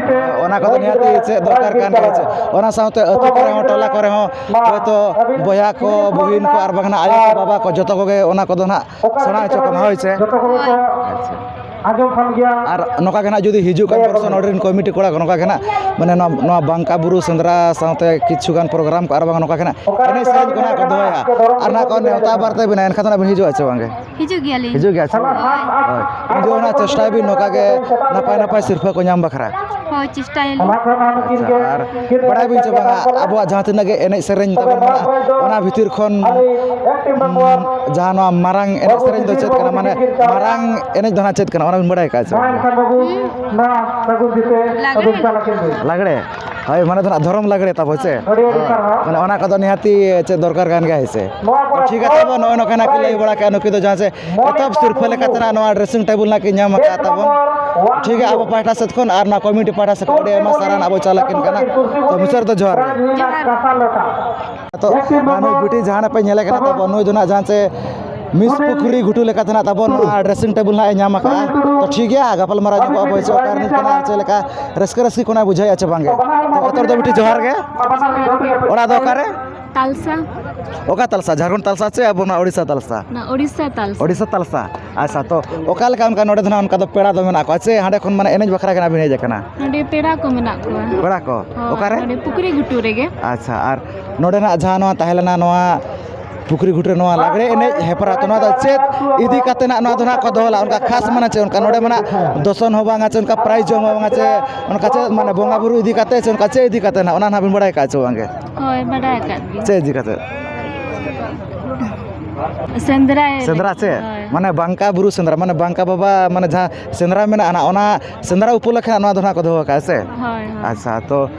ᱚᱱᱟ ᱠᱚᱫᱚ ᱱᱤᱦᱟᱹᱛ ᱪᱮᱫ ᱫᱚᱨᱠᱟᱨ ᱠᱟᱱ ᱜᱮᱭᱟ ᱪᱮ? ᱚᱱᱟ ᱥᱟᱶᱛᱮ ᱟᱹᱛᱩ ᱠᱚᱨᱮ ᱦᱚᱸ, ᱴᱚᱞᱟ ᱠᱚᱨᱮ ᱦᱚᱸ ᱦᱚᱭᱛᱳ ᱵᱚᱭᱦᱟ ᱠᱚ, ᱵᱩᱦᱤᱱ ᱠᱚ, ᱟᱨ ᱵᱟᱝ ᱱᱟᱜ ᱟᱭᱳ ᱠᱚ, ᱵᱟᱵᱟ ᱠᱚ, ᱡᱚᱛᱚ ᱠᱚᱜᱮ ᱚᱱᱟ ᱠᱚᱫᱚ ᱱᱟᱜ ᱥᱮᱬᱟ ᱦᱚᱪᱚ ᱠᱚᱢᱟ, ᱦᱳᱭ ᱥᱮ? ᱦᱳᱭ᱾ ᱟᱪᱪᱷᱟ᱾ ᱟᱨ ᱱᱚᱝᱠᱟ ᱜᱮ ᱱᱟᱜ ᱡᱩᱫᱤ ᱦᱤᱡᱩᱜ ᱠᱟᱱ ᱵᱚᱨᱥᱚ ᱱᱚᱰᱮ ᱨᱮᱱ ᱠᱚᱢᱤᱴᱤ ᱠᱚᱲᱟ ᱠᱚ ᱱᱚᱝᱠᱟ ᱜᱮ ᱱᱟᱜ, ᱢᱟᱱᱮ ᱱᱚᱣᱟ, ᱱᱚᱣᱟ ᱵᱟᱝᱠᱟ ᱵᱩᱨᱩ ᱥᱮᱸᱫᱽᱨᱟ ᱥᱟᱶᱛᱮ ᱠᱤᱪᱷᱩ ᱜᱟᱱ program ᱠᱚ ᱟᱨ ᱵᱟᱝ ᱱᱚᱝᱠᱟ ᱜᱮ ᱱᱟᱜ ᱮᱱᱮᱡ ᱥᱮᱨᱮᱧ ᱠᱚ ᱱᱟᱜ ᱠᱚ ᱫᱚᱦᱚᱭᱟ, ᱟᱨ ᱱᱟᱜ ᱠᱚ ᱱᱮᱣᱛᱟ ᱵᱟᱨᱛᱮ ᱵᱤᱱᱟ, ᱮᱱᱠᱷᱟᱱ ᱫᱚ ᱱᱟᱜ ᱵᱤᱱ ᱦᱤᱡᱩᱜᱼᱟ ᱪᱮ ᱵᱟᱝ ᱜᱮ? ᱦᱤᱡᱩᱜ ᱜᱮᱭᱟᱞᱤᱧ᱾ ᱦᱤᱡᱩᱜ ᱜᱮᱭᱟ ᱥᱮ ᱵᱟᱝ? ᱦᱳᱭ᱾ ᱦᱳᱭ᱾ ᱦᱤᱡᱩᱜ ᱨᱮᱱᱟᱜ ᱪᱮᱥᱴᱟᱭ ᱵᱤᱱ, ᱱᱚᱝᱠᱟ ᱜᱮ ᱱᱟᱯᱟᱭ ᱱᱟᱯᱟᱭ ᱥᱤᱨᱯᱷᱟᱹ ᱠᱚ ᱧᱟᱢ ᱵᱟᱠᱷᱨᱟ᱾ ᱦᱳᱭ, ᱪᱮᱥᱴᱟᱭᱟᱞᱤᱧ᱾ ᱟᱪᱪᱷᱟ, ᱟᱨ ᱵᱟᱲᱟᱭ ᱵᱤᱱ ᱪᱮ ᱵᱟᱝᱟ, ᱟᱵᱚᱣᱟᱜ ᱡᱟᱦᱟᱸ ᱛᱤᱱᱟᱹᱜ ᱜᱮ ᱮᱱᱮᱡ ᱥᱮᱨᱮᱧ ᱛᱟᱵᱚᱱ ᱢᱮᱱᱟᱜᱼᱟ, ᱚᱱᱟ ᱵᱷᱤᱛᱤᱨ ᱠᱷᱚᱱ, ᱩᱸ, ᱡᱟᱦᱟᱸ ᱱᱚᱣᱟ ᱢᱟᱨᱟᱝ ᱮᱱᱮᱡ ᱥᱮᱨᱮᱧ ᱫᱚ ᱪᱮᱫ ᱠᱟᱱᱟ? ᱢᱟᱱᱮ ᱢᱟᱨᱟᱝ ᱮᱱᱮᱡ ᱫᱚ ᱱᱟᱜ ᱪᱮᱫ ᱠᱟᱱᱟ? ᱚᱱᱟ ᱵᱤᱱ ᱵᱟᱲᱟᱭ ᱟᱠᱟᱫᱼᱟ ᱪᱮ ᱵᱟᱝ? ᱞᱟᱜᱽᱲᱮ᱾ ᱞᱟᱜᱽᱲᱮ? ᱦᱳᱭ, ᱢᱟᱱᱮ ᱫᱚ ᱱᱟᱜ ᱫᱷᱚᱨᱚᱢ ᱞᱟᱜᱽᱲᱮ ᱛᱟᱵᱚ ᱪᱮ? ᱦᱳᱭ᱾ ᱢᱟᱱᱮ ᱚᱱᱟ ᱠᱚᱫᱚ ᱱᱤᱦᱟᱹᱛᱤ ᱪᱮᱫ ᱫᱚᱨᱠᱟᱨ ᱠᱟᱱ ᱜᱮᱭᱟ, ᱦᱮᱸ ᱥᱮ? ᱴᱷᱤᱠ ᱜᱮᱭᱟ, ᱛᱟᱵᱚ ᱱᱚᱜᱼᱚᱭ ᱱᱚᱝᱠᱟ ᱱᱟᱜ ᱠᱤᱱ ᱞᱟᱹᱭ ᱵᱟᱲᱟ ᱠᱮᱫᱼᱟ ᱱᱩᱠᱤᱱ ᱫᱚ, ᱡᱟᱦᱟᱸ ᱥᱮ ᱮᱛᱚᱦᱚᱵ ᱥᱤᱨᱯᱷᱟᱹ ᱞᱮᱠᱟᱛᱮ ᱱᱟᱜ ᱱᱚᱣᱟ dressing table ᱱᱟᱜ ᱠᱤᱱ ᱧᱟᱢ ᱟᱠᱟᱫ ᱛᱟᱵᱚᱱ᱾ ᱴᱷᱤᱠ ᱜᱮᱭᱟ, ᱟᱵᱚ ᱯᱟᱦᱴᱟ ᱥᱮᱫ ᱠᱷᱚᱱ ᱟᱨ ᱱᱚᱣᱟ ᱠᱚᱢᱤᱴᱤ ᱯᱟᱦᱴᱟ ᱥᱮᱫ ᱠᱷᱚᱱ ᱟᱹᱰᱤ ᱟᱭᱢᱟ ᱥᱟᱨᱦᱟᱣ ᱟᱵᱚ ᱪᱟᱞ ᱟᱹᱠᱤᱱ ᱠᱟᱱᱟ᱾ ᱛᱚ ᱢᱩᱪᱟᱹᱫ ᱨᱮᱫᱚ ᱡᱚᱦᱟᱨ ᱜᱮ᱾ ᱡᱚᱦᱟᱨ᱾ ᱛᱚ ᱱᱩᱭ ᱵᱤᱴᱤ ᱡᱟᱦᱟᱸ ᱱᱟᱜ ᱯᱮ ᱧᱮᱞᱮ ᱠᱟᱱᱟ ᱛᱟᱵᱚ, ᱱᱩᱭ ᱫᱚ ᱱᱟᱜ ᱡᱟᱦᱟᱸ ᱪᱮ ᱢᱤᱥ ᱯᱩᱠᱷᱨᱤ ᱜᱷᱩᱴᱩ ᱞᱮᱠᱟᱛᱮ ᱱᱟᱜ ᱛᱟᱵᱚᱱ ᱱᱚᱣᱟ ᱰᱨᱮᱥᱤᱝ ᱴᱮᱵᱤᱞ ᱱᱟᱜ ᱮ ᱧᱟᱢ ᱟᱠᱟᱫᱼᱟ᱾ ᱛᱚ ᱴᱷᱤᱠ ᱜᱮᱭᱟ, ᱜᱟᱯᱟᱞ ᱢᱟᱨᱟᱣ ᱧᱚᱜᱚᱜ ᱟᱵᱚ ᱪᱮᱫ ᱚᱠᱟ ᱨᱤᱱᱤᱡ ᱠᱟᱱᱟ ᱟᱨ ᱪᱮᱫ ᱞᱮᱠᱟ ᱨᱟᱹᱥᱠᱟᱹ ᱨᱟᱹᱥᱠᱟᱹ ᱠᱷᱚᱱᱟᱜ ᱵᱩᱡᱷᱟᱹᱣᱮᱫᱼᱟ ᱪᱮ ᱵᱟᱝᱜᱮ᱾ ᱛᱚ ᱚᱛᱚᱨ ᱫᱚ ᱵᱤᱴᱤ ᱡᱚᱦᱟᱨ ᱜᱮ᱾ ᱚᱲᱟᱜ ᱫᱚ ᱚᱠᱟᱨᱮ? ᱛᱟᱞᱥᱟ᱾ ᱚᱠᱟ ᱛᱟᱞᱥᱟ? ᱡᱷᱟᱲᱠᱷᱚᱸᱰ ᱛᱟᱞᱥᱟ ᱪᱮ ᱟᱵᱚ ᱱᱚᱣᱟ ᱳᱰᱤᱥᱟ ᱛᱟᱞᱥᱟ? ᱱᱚᱣᱟ ᱳᱰᱤᱥᱟ ᱛᱟᱞᱥᱟ᱾ ᱳᱰᱤᱥᱟ ᱛᱟᱞᱥᱟ᱾ ᱟᱪᱪᱷᱟ, ᱛᱚ ᱚᱠᱟ ᱞᱮᱠᱟ ᱚᱱᱠᱟ ᱱᱚᱰᱮ ᱫᱚ ᱱᱟᱜ ᱚᱱᱠᱟ ᱫᱚ ᱯᱮᱲᱟ ᱫᱚ ᱢᱮᱱᱟᱜ ᱠᱚᱣᱟ ᱪᱮ ᱦᱟᱸᱰᱮ ᱠᱷᱚᱱ ᱢᱟᱱᱮ ᱮᱱᱮᱡ ᱵᱟᱠᱷᱨᱟ ᱜᱮ ᱱᱟᱜ ᱵᱤᱱ ᱦᱮᱡ ᱟᱠᱟᱱᱟ? ᱱᱚᱰᱮ ᱯᱮᱲᱟ ᱠᱚ ᱢᱮᱱᱟᱜ ᱠᱚᱣᱟ᱾ ᱯᱮᱲᱟ ᱠᱚ? ᱦᱳᱭ, ᱚᱠᱟᱨᱮ? ᱱᱚᱰᱮ ᱯᱩᱠᱷᱨᱤ ᱜᱷᱩᱴᱩ ᱨᱮᱜᱮ᱾ ᱟᱪᱪᱷᱟ, ᱟᱨ ᱱᱚᱰᱮ ᱱᱟᱜ ᱡᱟᱦᱟᱸ ᱱᱚᱣᱟ ᱛᱟᱦᱮᱸ ᱞᱮᱱᱟ ᱱᱚᱣᱟ ᱯᱩᱠᱷᱨᱤ ᱜᱷᱩᱴᱩ ᱨᱮ ᱱᱚᱣᱟ ᱞᱟᱜᱽᱲᱮ ᱮᱱᱮᱡ ᱦᱮᱯᱨᱟᱣ, ᱛᱚ ᱱᱚᱣᱟ ᱫᱚ ᱪᱮᱫ ᱤᱫᱤ ᱠᱟᱛᱮ ᱱᱟᱜ ᱱᱚᱣᱟ ᱫᱚ ᱱᱟᱜ ᱠᱚ ᱫᱚᱦᱚ ᱞᱮᱫᱼᱟ? ᱚᱱᱠᱟ ᱠᱷᱟᱥ ᱢᱟᱱᱮ ᱪᱮᱫ ᱚᱱᱠᱟ ᱱᱚᱰᱮ ᱢᱟ ᱱᱟᱜ ᱫᱚᱥᱚᱱ ᱦᱚᱸ ᱵᱟᱝᱟ ᱪᱮ ᱚᱱᱠᱟ ᱯᱨᱟᱭᱤᱡᱽ ᱡᱚᱢ ᱦᱚᱸ ᱵᱟᱝᱟ ᱪᱮ ᱚᱱᱠᱟ ᱪᱮᱫ ᱢᱟᱱᱮ ᱵᱚᱸᱜᱟ ᱵᱩᱨᱩ ᱤᱫᱤ ᱠᱟᱛᱮ ᱪᱮ ᱚᱱᱠᱟ ᱪᱮᱫ ᱤᱫᱤ ᱠᱟᱛᱮ ᱱᱟᱜ ᱚᱱᱟ ᱱᱟᱜ ᱵᱤᱱ ᱵᱟᱲᱟᱭ ᱠᱟᱜᱼᱟ ᱪᱮ ᱵᱟᱝᱜᱮ? ᱦᱳᱭ, ᱵᱟᱰᱟᱭ ᱟᱠᱟᱫ ᱜᱮ᱾ ᱪᱮᱫ ᱤᱫᱤ ᱠᱟᱛᱮ? ᱥᱮᱸᱫᱽᱨᱟ᱾ ᱥᱮᱸᱫᱽᱨᱟ ᱪᱮ? ᱦᱳᱭ᱾ ᱢᱟᱱᱮ ᱵᱟᱝᱠᱟ ᱵᱩᱨᱩ ᱥᱮᱸᱫᱽᱨᱟ, ᱢᱟᱱᱮ ᱵᱟᱝᱠᱟ ᱵᱟᱵᱟ, ᱢᱟᱱᱮ ᱡᱟᱦᱟᱸ ᱥᱮᱸᱫᱽᱨᱟ ᱢᱮᱱᱟᱜᱼᱟ ᱱᱟᱜ, ᱚᱱᱟ ᱥᱮᱸᱫᱽᱨᱟ ᱩᱯᱚᱞᱚᱠᱠᱷᱮ ᱱᱟᱜ ᱱᱚᱣᱟ ᱫᱚ ᱱᱟᱜ ᱠᱚ ᱫᱚᱦᱚ ᱟᱠᱟᱫᱼᱟ ᱥᱮ? ᱦᱳᱭ, ᱦᱳᱭ᱾ ᱟᱪᱪᱷᱟ, ᱛᱚ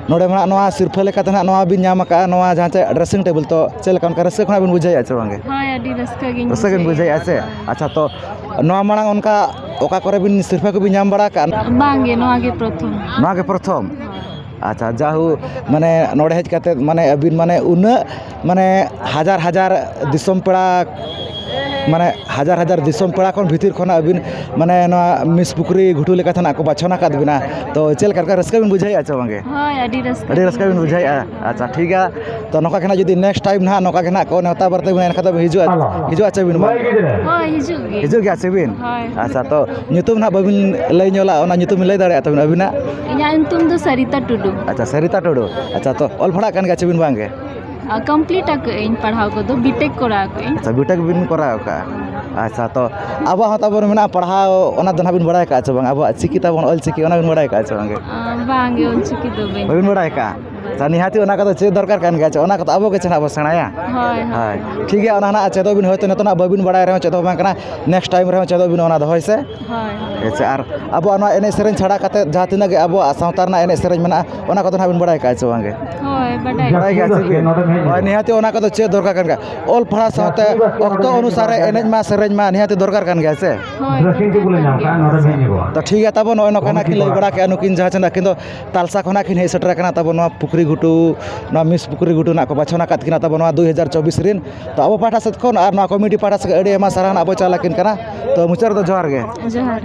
ᱱᱚᱰᱮ ᱢᱟ ᱱᱟᱜ ᱱᱚᱣᱟ ᱥᱤᱨᱯᱷᱟᱹ ᱞᱮᱠᱟᱛᱮ ᱱᱟᱜ ᱱᱚᱣᱟ ᱵᱤᱱ ᱧᱟᱢ ᱟᱠᱟᱫᱼᱟ, ᱱᱚᱣᱟ ᱡᱟᱦᱟᱸ ᱪᱮ ᱰᱨᱮᱥᱤᱝ ᱴᱮᱵᱤᱞ, ᱛᱚ ᱪᱮᱫ ᱞᱮᱠᱟ ᱚᱱᱠᱟ ᱨᱟᱹᱥᱠᱟᱹ ᱠᱷᱚᱱᱟᱜ ᱵᱤᱱ ᱵᱩᱡᱷᱟᱹᱣᱮᱫᱼᱟ ᱪᱮ ᱵᱟᱝᱜᱮ? ᱦᱳᱭ, ᱟᱹᱰᱤ ᱨᱟᱹᱥᱠᱟᱹ ᱜᱤᱧ ᱨᱟᱹᱥᱠᱟᱹ ᱜᱮᱵᱤᱱ ᱵᱩᱡᱷᱟᱹᱣᱮᱫᱼᱟ᱾ ᱵᱩᱡᱷᱟᱹᱣᱮᱫᱼᱟ ᱥᱮ? ᱦᱳᱭ᱾ ᱟᱪᱪᱷᱟ, ᱛᱚ ᱱᱚᱣᱟ ᱢᱟᱲᱟᱝ ᱚᱱᱠᱟ ᱚᱠᱟ ᱠᱚᱨᱮ ᱵᱤᱱ ᱥᱤᱨᱯᱷᱟᱹ ᱠᱚᱵᱤᱱ ᱧᱟᱢ ᱵᱟᱲᱟ ᱟᱠᱟᱫᱼᱟ? ᱵᱟᱝᱜᱮ, ᱱᱚᱣᱟ ᱜᱮ ᱯᱨᱚᱛᱷᱚᱢ᱾ ᱱᱚᱣᱟ ᱜᱮ ᱯᱨᱚᱛᱷᱚᱢ? ᱦᱳᱭ᱾ ᱟᱪᱪᱷᱟ, ᱡᱟᱦᱳ, ᱢᱟᱱᱮ ᱱᱚᱰᱮ ᱦᱮᱡ ᱠᱟᱛᱮᱫ ᱢᱟᱱᱮ ᱟᱹᱵᱤᱱ ᱢᱟᱱᱮ ᱩᱱᱟᱹᱜ ᱢᱟᱱᱮ ᱦᱟᱡᱟᱨ ᱦᱟᱡᱟᱨ ᱫᱤᱥᱚᱢ ᱯᱮᱲᱟ, ᱢᱟᱱᱮ ᱦᱟᱡᱟᱨ ᱦᱟᱡᱟᱨ ᱫᱤᱥᱚᱢ ᱯᱮᱲᱟ ᱠᱷᱚᱱ ᱵᱷᱤᱛᱤᱨ ᱠᱷᱚᱱᱟᱜ ᱟᱹᱵᱤᱱ ᱢᱟᱱᱮ ᱱᱚᱣᱟ ᱢᱤᱥ ᱯᱩᱠᱷᱨᱤ ᱜᱷᱩᱴᱩ ᱞᱮᱠᱟᱛᱮ ᱱᱟᱜ ᱠᱚ ᱵᱟᱪᱷᱚᱱ ᱟᱠᱟᱫ ᱵᱤᱱᱟ, ᱛᱚ ᱪᱮᱫ ᱞᱮᱠᱟ ᱨᱟᱹᱥᱠᱟᱹ ᱵᱤᱱ ᱵᱩᱡᱷᱟᱹᱣᱮᱫᱼᱟ ᱪᱮ ᱵᱟᱝᱜᱮ? ᱦᱳᱭ, ᱟᱹᱰᱤ ᱨᱟᱹᱥᱠᱟᱹ ᱟᱹᱰᱤ ᱨᱟᱹᱥᱠᱟᱹ ᱵᱤᱱ ᱵᱩᱡᱷᱟᱹᱣᱮᱫᱼᱟ᱾ ᱟᱪᱪᱷᱟ, ᱴᱷᱤᱠ ᱜᱮᱭᱟ, ᱛᱚ ᱱᱚᱝᱠᱟ ᱜᱮ ᱱᱟᱜ ᱡᱩᱫᱤ ᱱᱮᱠᱥᱴ ᱴᱟᱭᱤᱢ ᱱᱟᱜ ᱱᱚᱝᱠᱟ ᱜᱮ ᱱᱟᱜ ᱠᱚ ᱱᱮᱣᱛᱟ ᱵᱟᱨᱛᱮ ᱵᱤᱱ ᱮᱱᱠᱷᱟᱱ ᱫᱚ ᱦᱤᱡᱩᱜᱼᱟ, ᱦᱤᱡᱩᱜᱼᱟ ᱪᱮ ᱵᱤᱱ ᱵᱟᱝ? ᱦᱳᱭ, ᱦᱤᱡᱩᱜ ᱜᱮ᱾ ᱦᱤᱡᱩᱜ ᱜᱮᱭᱟ ᱪᱮ ᱵᱤᱱ? ᱦᱳᱭ᱾ ᱟᱪᱪᱷᱟ, ᱛᱚ ᱧᱩᱛᱩᱢ ᱱᱟᱜ ᱵᱟᱹᱵᱤᱱ ᱞᱟᱹᱭ ᱧᱚᱜ ᱞᱟᱜᱼᱟ, ᱚᱱᱟ ᱧᱩᱛᱩᱢ ᱵᱤᱱ ᱞᱟᱹᱭ ᱫᱟᱲᱮᱭᱟᱜ ᱛᱟᱵᱤᱱᱟ ᱟᱹᱵᱤᱱᱟᱜ? ᱤᱧᱟᱹᱜ ᱧᱩᱛᱩᱢ ᱫᱚ ᱥᱟᱨᱤᱛᱟ ᱴᱩᱰᱩ᱾ ᱟᱪᱪᱷᱟ, ᱥᱟᱨᱤᱛᱟ ᱴᱩᱰᱩ᱾ ᱟᱪᱪᱷᱟ, ᱛᱚ ᱚᱞ ᱯᱟᱲᱦᱟᱜ ᱠᱟᱱ ᱜᱮᱭᱟ ᱪᱮ ᱵᱤᱱ ᱵᱟᱝ ᱜᱮ? ᱟ, ᱠᱚᱢᱯᱞᱤᱴ ᱟᱠᱟᱫ ᱟᱹᱧ ᱯᱟᱲᱦᱟᱣ ᱠᱚᱫᱚ, ᱵᱤᱴᱮᱠ ᱠᱚᱨᱟᱣ ᱟᱠᱟᱫ ᱟᱹᱧ᱾ ᱟᱪᱪᱷᱟ, ᱵᱤᱴᱮᱠ ᱵᱤᱱ ᱠᱚᱨᱟᱣ ᱟᱠᱟᱫᱼᱟ᱾ ᱟᱪᱪᱷᱟ, ᱛᱚ ᱟᱵᱚᱣᱟᱜ ᱦᱚᱸ ᱛᱟᱵᱚᱱ ᱢᱮᱱᱟᱜᱼᱟ ᱯᱟᱲᱦᱟᱣ, ᱚᱱᱟ ᱫᱚ ᱱᱟᱜ ᱵᱤᱱ ᱵᱟᱲᱟᱭ ᱟᱠᱟᱫᱼᱟ ᱪᱮ ᱵᱟᱝ? ᱟᱵᱚᱣᱟᱜ ᱪᱤᱠᱤ ᱛᱟᱵᱚᱱ, ᱚᱞ ᱪᱤᱠᱤ, ᱚᱱᱟ ᱵᱤᱱ ᱵᱟᱲᱟᱭ ᱟᱠᱟᱫᱼᱟ ᱪᱮ ᱵᱟᱝ ᱜᱮ? ᱟ, ᱵᱟᱝ ᱜᱮ, ᱚᱞ ᱪᱤᱠᱤ ᱫᱚ ᱵᱟᱹᱧ ᱵᱟᱹᱵᱤᱱ ᱵᱟᱲᱟᱭ ᱟᱠᱟᱫᱼᱟ? ᱟᱪᱪᱷᱟ, ᱱᱤᱦᱟᱹᱛᱤ ᱚᱱᱟ ᱠᱚᱫᱚ ᱪᱮᱫ ᱫᱚᱨᱠᱟᱨ ᱠᱟᱱ ᱜᱮᱭᱟ ᱪᱮ, ᱚᱱᱟ ᱠᱚᱫᱚ ᱟᱵᱚ ᱜᱮ ᱪᱮ ᱱᱟᱜ ᱵᱚ ᱥᱮᱬᱟᱭᱟ᱾ ᱦᱳᱭ, ᱦᱳᱭ᱾ ᱦᱳᱭ, ᱴᱷᱤᱠ ᱜᱮᱭᱟ, ᱚᱱᱟ ᱱᱟᱜ ᱪᱮᱫᱚᱜ ᱵᱤᱱ, ᱦᱳᱭᱛᱳ ᱱᱤᱛᱚᱜ ᱱᱟᱜ ᱵᱟᱹᱵᱤᱱ ᱵᱟᱲᱟᱭ ᱨᱮᱦᱚᱸ ᱪᱮᱫ ᱦᱚᱸ ᱵᱟᱝ ᱠᱟᱱᱟ, ᱱᱮᱠᱥᱴ ᱴᱟᱭᱤᱢ ᱨᱮᱦᱚᱸ ᱪᱮᱫᱚᱜ ᱵᱤᱱ ᱚᱱᱟ ᱫᱚ, ᱦᱳᱭ ᱥᱮ? ᱦᱳᱭ, ᱦᱳᱭ᱾ ᱦᱮᱸ ᱥᱮ, ᱟᱨ ᱟᱵᱚᱣᱟᱜ ᱱᱚᱣᱟ ᱮᱱᱮᱡ ᱥᱮᱨᱮᱧ ᱪᱷᱟᱲᱟ ᱠᱟᱛᱮ ᱡᱟᱦᱟᱸ ᱛᱤᱱᱟᱹᱜ ᱜᱮ ᱟᱵᱚᱣᱟᱜ ᱥᱟᱶᱛᱟ ᱨᱮᱱᱟᱜ ᱮᱱᱮᱡ ᱥᱮᱨᱮᱧ ᱢᱮᱱᱟᱜᱼᱟ, ᱚᱱᱟ ᱠᱚᱫᱚ ᱱᱟᱜ ᱵᱤᱱ ᱵᱟᱲᱟᱭ ᱠᱟᱜᱼᱟ ᱪᱮ ᱵᱟᱝ ᱜᱮ? ᱦᱳᱭ, ᱵᱟᱰᱟᱭ᱾ ᱵᱟᱲᱟᱭ ᱜᱮᱭᱟ ᱪᱮ ᱵᱤᱱ? ᱦᱳᱭ, ᱱᱤᱦᱟᱹᱛᱤ ᱚᱱᱟ ᱠᱚᱫᱚ ᱪᱮᱫ ᱫᱚᱨᱠᱟᱨ ᱠᱟᱱ ᱜᱮᱭᱟ᱾ ᱚᱞ ᱯᱟᱲᱦᱟᱣ ᱥᱟᱶᱛᱮ ᱚᱠᱛᱚ ᱚᱱᱩᱥᱟᱨᱮ ᱮᱱᱮᱡ ᱢᱟ ᱥᱮᱨᱮᱧ ᱢᱟ ᱱᱤᱦᱟᱹᱛᱤ ᱫᱚᱨᱠᱟᱨ ᱠᱟᱱ ᱜᱮᱭᱟ ᱥᱮ? ᱦᱳᱭ, ᱫᱚᱨᱠᱟᱨ ᱠᱟᱱ ᱜᱮᱭᱟ᱾ ᱛᱚ ᱴᱷᱤᱠ ᱜᱮᱭᱟ, ᱛᱟᱵᱚ ᱱᱚᱜᱼᱚᱭ ᱱᱚᱝᱠᱟ ᱱᱟᱜ ᱠᱤᱱ ᱞᱟᱹᱭ ᱵᱟᱲᱟ ᱠᱮᱜᱼᱟ ᱱᱩᱠᱤᱱ ᱡᱟᱦᱟᱸ ᱪᱮ ᱱᱟᱜ ᱠᱤᱱ ᱫᱚ ᱛᱟᱞᱥᱟ ᱠᱷᱚᱱᱟᱜ ᱠᱤᱱ ᱦᱮᱡ ᱥᱮᱴᱮᱨ ᱟᱠᱟᱱᱟ ᱛᱟᱵᱚ ᱱᱚᱣᱟ ᱯᱩᱠᱷᱨᱤ ᱜᱷᱩᱴᱩ, ᱱᱚᱣᱟ ᱢᱤᱥ ᱯᱩᱠᱷᱨᱤ ᱜᱷᱩᱴᱩ ᱱᱟᱜ ᱠᱚ ᱵᱟᱪᱷᱚᱱ ᱟᱠᱟᱫ ᱠᱤᱱᱟ ᱛᱟᱵᱚᱱ ᱱᱚᱣᱟ ᱫᱩᱭ ᱦᱟᱡᱟᱨ ᱪᱚᱵᱵᱤᱥ ᱨᱮᱱ᱾ ᱛᱚ ᱟᱵᱚ ᱯᱟᱦᱴᱟ ᱥᱮᱫ ᱠᱷᱚᱱ ᱟᱨ ᱱᱚᱣᱟ ᱠᱚᱢᱤᱴᱤ ᱯᱟᱦᱴᱟ ᱥᱮᱫ ᱠᱷᱚᱱ ᱟᱹᱰᱤ ᱟᱭᱢᱟ ᱥᱟᱨᱦᱟᱣ ᱱᱟᱜ ᱵᱚᱱ ᱪᱟᱞ ᱟᱹᱠᱤᱱ ᱠᱟᱱᱟ᱾ ᱛᱚ ᱢᱩᱪᱟᱹᱫ ᱨᱮᱫᱚ ᱡᱚᱦᱟᱨ ᱜᱮ᱾ ᱡᱚᱦᱟᱨ᱾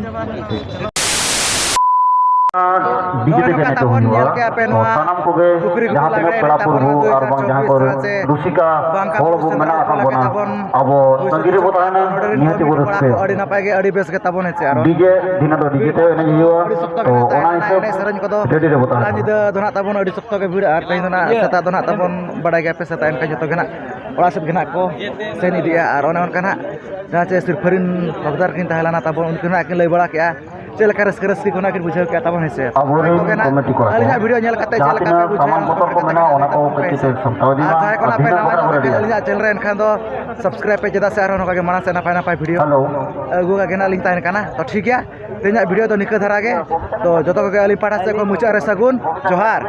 ᱰᱤᱡᱮ ᱛᱮᱜᱮ ᱱᱚᱜᱼᱚᱭ ᱱᱚᱝᱠᱟ ᱮᱱᱮᱡ ᱫᱚ ᱛᱟᱵᱚᱱ ᱦᱩᱭᱩᱜᱼᱟ᱾ ᱧᱮᱞ ᱠᱮᱜᱼᱟ ᱯᱮ ᱛᱚ ᱱᱚᱣᱟ ᱥᱟᱱᱟᱢ ᱠᱚᱜᱮ ᱯᱩᱠᱷᱨᱤ ᱜᱷᱩᱴᱩ ᱡᱟᱦᱟᱸ ᱛᱤᱱᱟᱹᱜ ᱞᱟᱜᱽᱲᱮ ᱯᱮᱲᱟ ᱮᱱᱮᱡ ᱛᱟᱵᱚᱱ ᱯᱩᱨᱵᱷᱩ ᱟᱨ ᱵᱟᱝ ᱡᱟᱦᱟᱸ ᱠᱚ ᱫᱩᱭ ᱦᱟᱡᱟᱨ ᱪᱚᱵᱵᱤᱥ ᱨᱩᱥᱤᱠᱟ ᱵᱟᱝ ᱦᱚᱲ ᱠᱟᱯᱩᱨ ᱵᱚᱱ ᱥᱮᱸᱫᱽᱨᱟ ᱢᱮᱱᱟᱜ ᱠᱚ ᱟᱠᱟᱫ ᱞᱟᱜᱽᱲᱮ ᱵᱚᱱᱟ, ᱛᱟᱵᱚᱱ ᱟᱵᱚ ᱛᱟᱺᱜᱤ ᱨᱮᱵᱚ ᱛᱟᱦᱮᱱᱟ, ᱱᱚᱰᱮ ᱨᱮᱱ ᱱᱤᱦᱟᱹᱛ ᱜᱮᱵᱚ ᱠᱚᱲᱟ ᱨᱟᱹᱥᱠᱟᱹᱭᱟ᱾ ᱠᱚ ᱟᱹᱰᱤ ᱱᱟᱯᱟᱭ ᱜᱮ, ᱟᱹᱰᱤ ᱵᱮᱥ ᱜᱮ ᱛᱟᱵᱚᱱ ᱦᱮᱸ ᱥᱮ᱾ ᱟᱨ ᱰᱤᱡᱮ ᱫᱤᱱᱟᱹ ᱫᱚ ᱰᱤᱡᱮ ᱛᱮ ᱮᱱᱮᱡ ᱦᱩᱭᱩᱜᱼᱟ᱾ ᱟᱹᱰᱤ ᱥᱚᱠᱛᱚ ᱜᱮ ᱛᱚ ᱢᱮᱛᱟᱭ ᱚᱱᱟ ᱠᱟᱱᱟ, ᱦᱤᱥᱟᱹᱵ ᱮᱱᱮᱡ ᱥᱮᱨᱮᱧ ᱠᱚᱫᱚ ᱨᱮᱰᱤ ᱨᱮᱵᱚ ᱛᱟᱦᱮᱱᱟ᱾ ᱟᱨ ᱧᱤᱫᱟᱹ ᱫᱚ ᱱᱟᱜ ᱛᱟᱵᱚᱱ ᱟᱹᱰᱤ ᱥᱚᱠᱛᱚ ᱜᱮ ᱵᱷᱤᱲ, ᱟᱨ ᱛᱮᱦᱮᱧ ᱫᱚ ᱱᱟᱜ ᱥᱮᱛᱟᱜ ᱫᱚ ᱱᱟᱜ ᱛᱟᱵᱚᱱ ᱵᱟᱲᱟᱭ ᱜᱮᱭᱟ ᱯᱮ, ᱥᱮᱛᱟᱜ ᱮᱱᱠᱷᱟᱱ ᱡᱚᱛᱚ ᱜᱮ ᱱᱟᱜ ᱚᱲᱟᱜ ᱥᱮᱫ ᱜᱮ ᱱᱟᱜ ᱠᱚ ᱥᱮᱱ ᱤᱫᱤᱜᱼᱟ᱾ ᱟᱨ ᱚᱱᱮ ᱚᱱᱠᱟ ᱱᱟᱜ ᱡᱟᱦᱟᱸ ᱪᱮ ᱥᱤᱨᱯᱷᱟᱹ ᱨᱤᱱ ᱦᱚᱠᱫᱟᱨ ᱠᱤᱱ ᱛᱟᱦᱮᱸ ᱞᱮᱱᱟ ᱛᱟᱵᱚᱱ, ᱩᱱᱠᱤᱱ ᱱᱟᱜ ᱠᱤᱱ ᱞᱟᱹᱭ ᱵᱟᱲᱟ ᱠᱮᱜᱼᱟ ᱪᱮᱫ ᱞᱮᱠᱟ ᱨᱟᱹᱥᱠᱟᱹ ᱨᱟᱹᱥᱠᱤ ᱠᱷᱚᱱᱟᱜ ᱠᱤᱱ ᱵᱩᱡᱷᱟᱹᱣ ᱠᱮᱜᱼᱟ ᱛᱟᱵᱚᱱ ᱦᱮᱸ ᱥᱮ᱾ ᱟᱵᱚᱨᱮᱱ ᱦᱳᱭ ᱛᱚᱵᱮ ᱱᱟᱜ ᱠᱚᱢᱤᱴᱤ ᱠᱚᱲᱟ ᱠᱚ ᱟᱹᱞᱤᱧᱟᱜ ᱵᱷᱤᱰᱤᱭᱳ ᱧᱮᱞ ᱠᱟᱛᱮ ᱪᱮᱫ ᱡᱟᱦᱟᱸ ᱞᱮᱠᱟ ᱯᱮ ᱛᱤᱱᱟᱹᱜ ᱵᱩᱡᱷᱟᱹᱣ ᱥᱟᱢᱟᱱ ᱧᱟᱢ ᱯᱚᱛᱚᱨ ᱠᱮᱫᱟ ᱠᱚ ᱠᱚ ᱢᱮᱱᱟᱜᱼᱟ, ᱠᱟᱹᱴᱤᱡ ᱚᱱᱟ ᱠᱚ ᱠᱟᱹᱴᱤᱡ ᱦᱮᱸ ᱥᱮ᱾ ᱥᱟᱢᱴᱟᱣ ᱤᱫᱤ ᱟᱨ ᱢᱟ᱾ ᱡᱟᱦᱟᱸᱭ ᱠᱚ ᱟᱨ ᱱᱟᱜ ᱯᱮ ᱵᱷᱤᱱᱟᱹ ᱱᱟᱣᱟ ᱠᱚ ᱠᱚᱲᱟ ᱠᱚ ᱨᱮᱰᱤᱭᱟ᱾ ᱟᱹᱞᱤᱧᱟᱜ ᱪᱮᱱᱮᱞ ᱨᱮ ᱮᱱᱠᱷᱟᱱ ᱫᱚ ᱥᱟᱵᱥᱠᱨᱟᱭᱤᱵ ᱯᱮ, ᱪᱮᱫᱟᱜ ᱥᱮ ᱟᱨᱦᱚᱸ ᱱᱚᱝᱠᱟ ᱜᱮ ᱢᱟᱲᱟᱝ ᱥᱮᱫ ᱱᱟᱯᱟᱭ ᱱᱟᱯᱟᱭ ᱵᱷᱤᱰᱤᱭᱳ ᱦᱮᱞᱳ᱾ ᱟᱹᱜᱩ ᱠᱟᱜ ᱜᱮ ᱱᱟᱜ ᱞᱤᱧ ᱛᱟᱦᱮᱱ ᱠᱟᱱᱟ᱾ ᱛᱚ ᱴᱷᱤᱠ ᱜᱮᱭᱟ, ᱛᱮᱦᱮᱧᱟᱜ ᱵᱷᱤᱰᱤᱭᱳ ᱫᱚ ᱱᱤᱝᱠᱟᱹ ᱫᱷᱟᱨᱟ ᱜᱮ᱾ ᱛᱚ ᱡᱚᱛᱚ ᱠᱚᱜᱮ ᱟᱹᱞᱤᱧ ᱯᱟᱦᱴᱟ ᱥᱮᱫ ᱠᱷᱚᱱ ᱢᱩᱪᱟᱹᱫ ᱨᱮ ᱥᱟᱹᱜᱩᱱ ᱡᱚᱦᱟᱨ᱾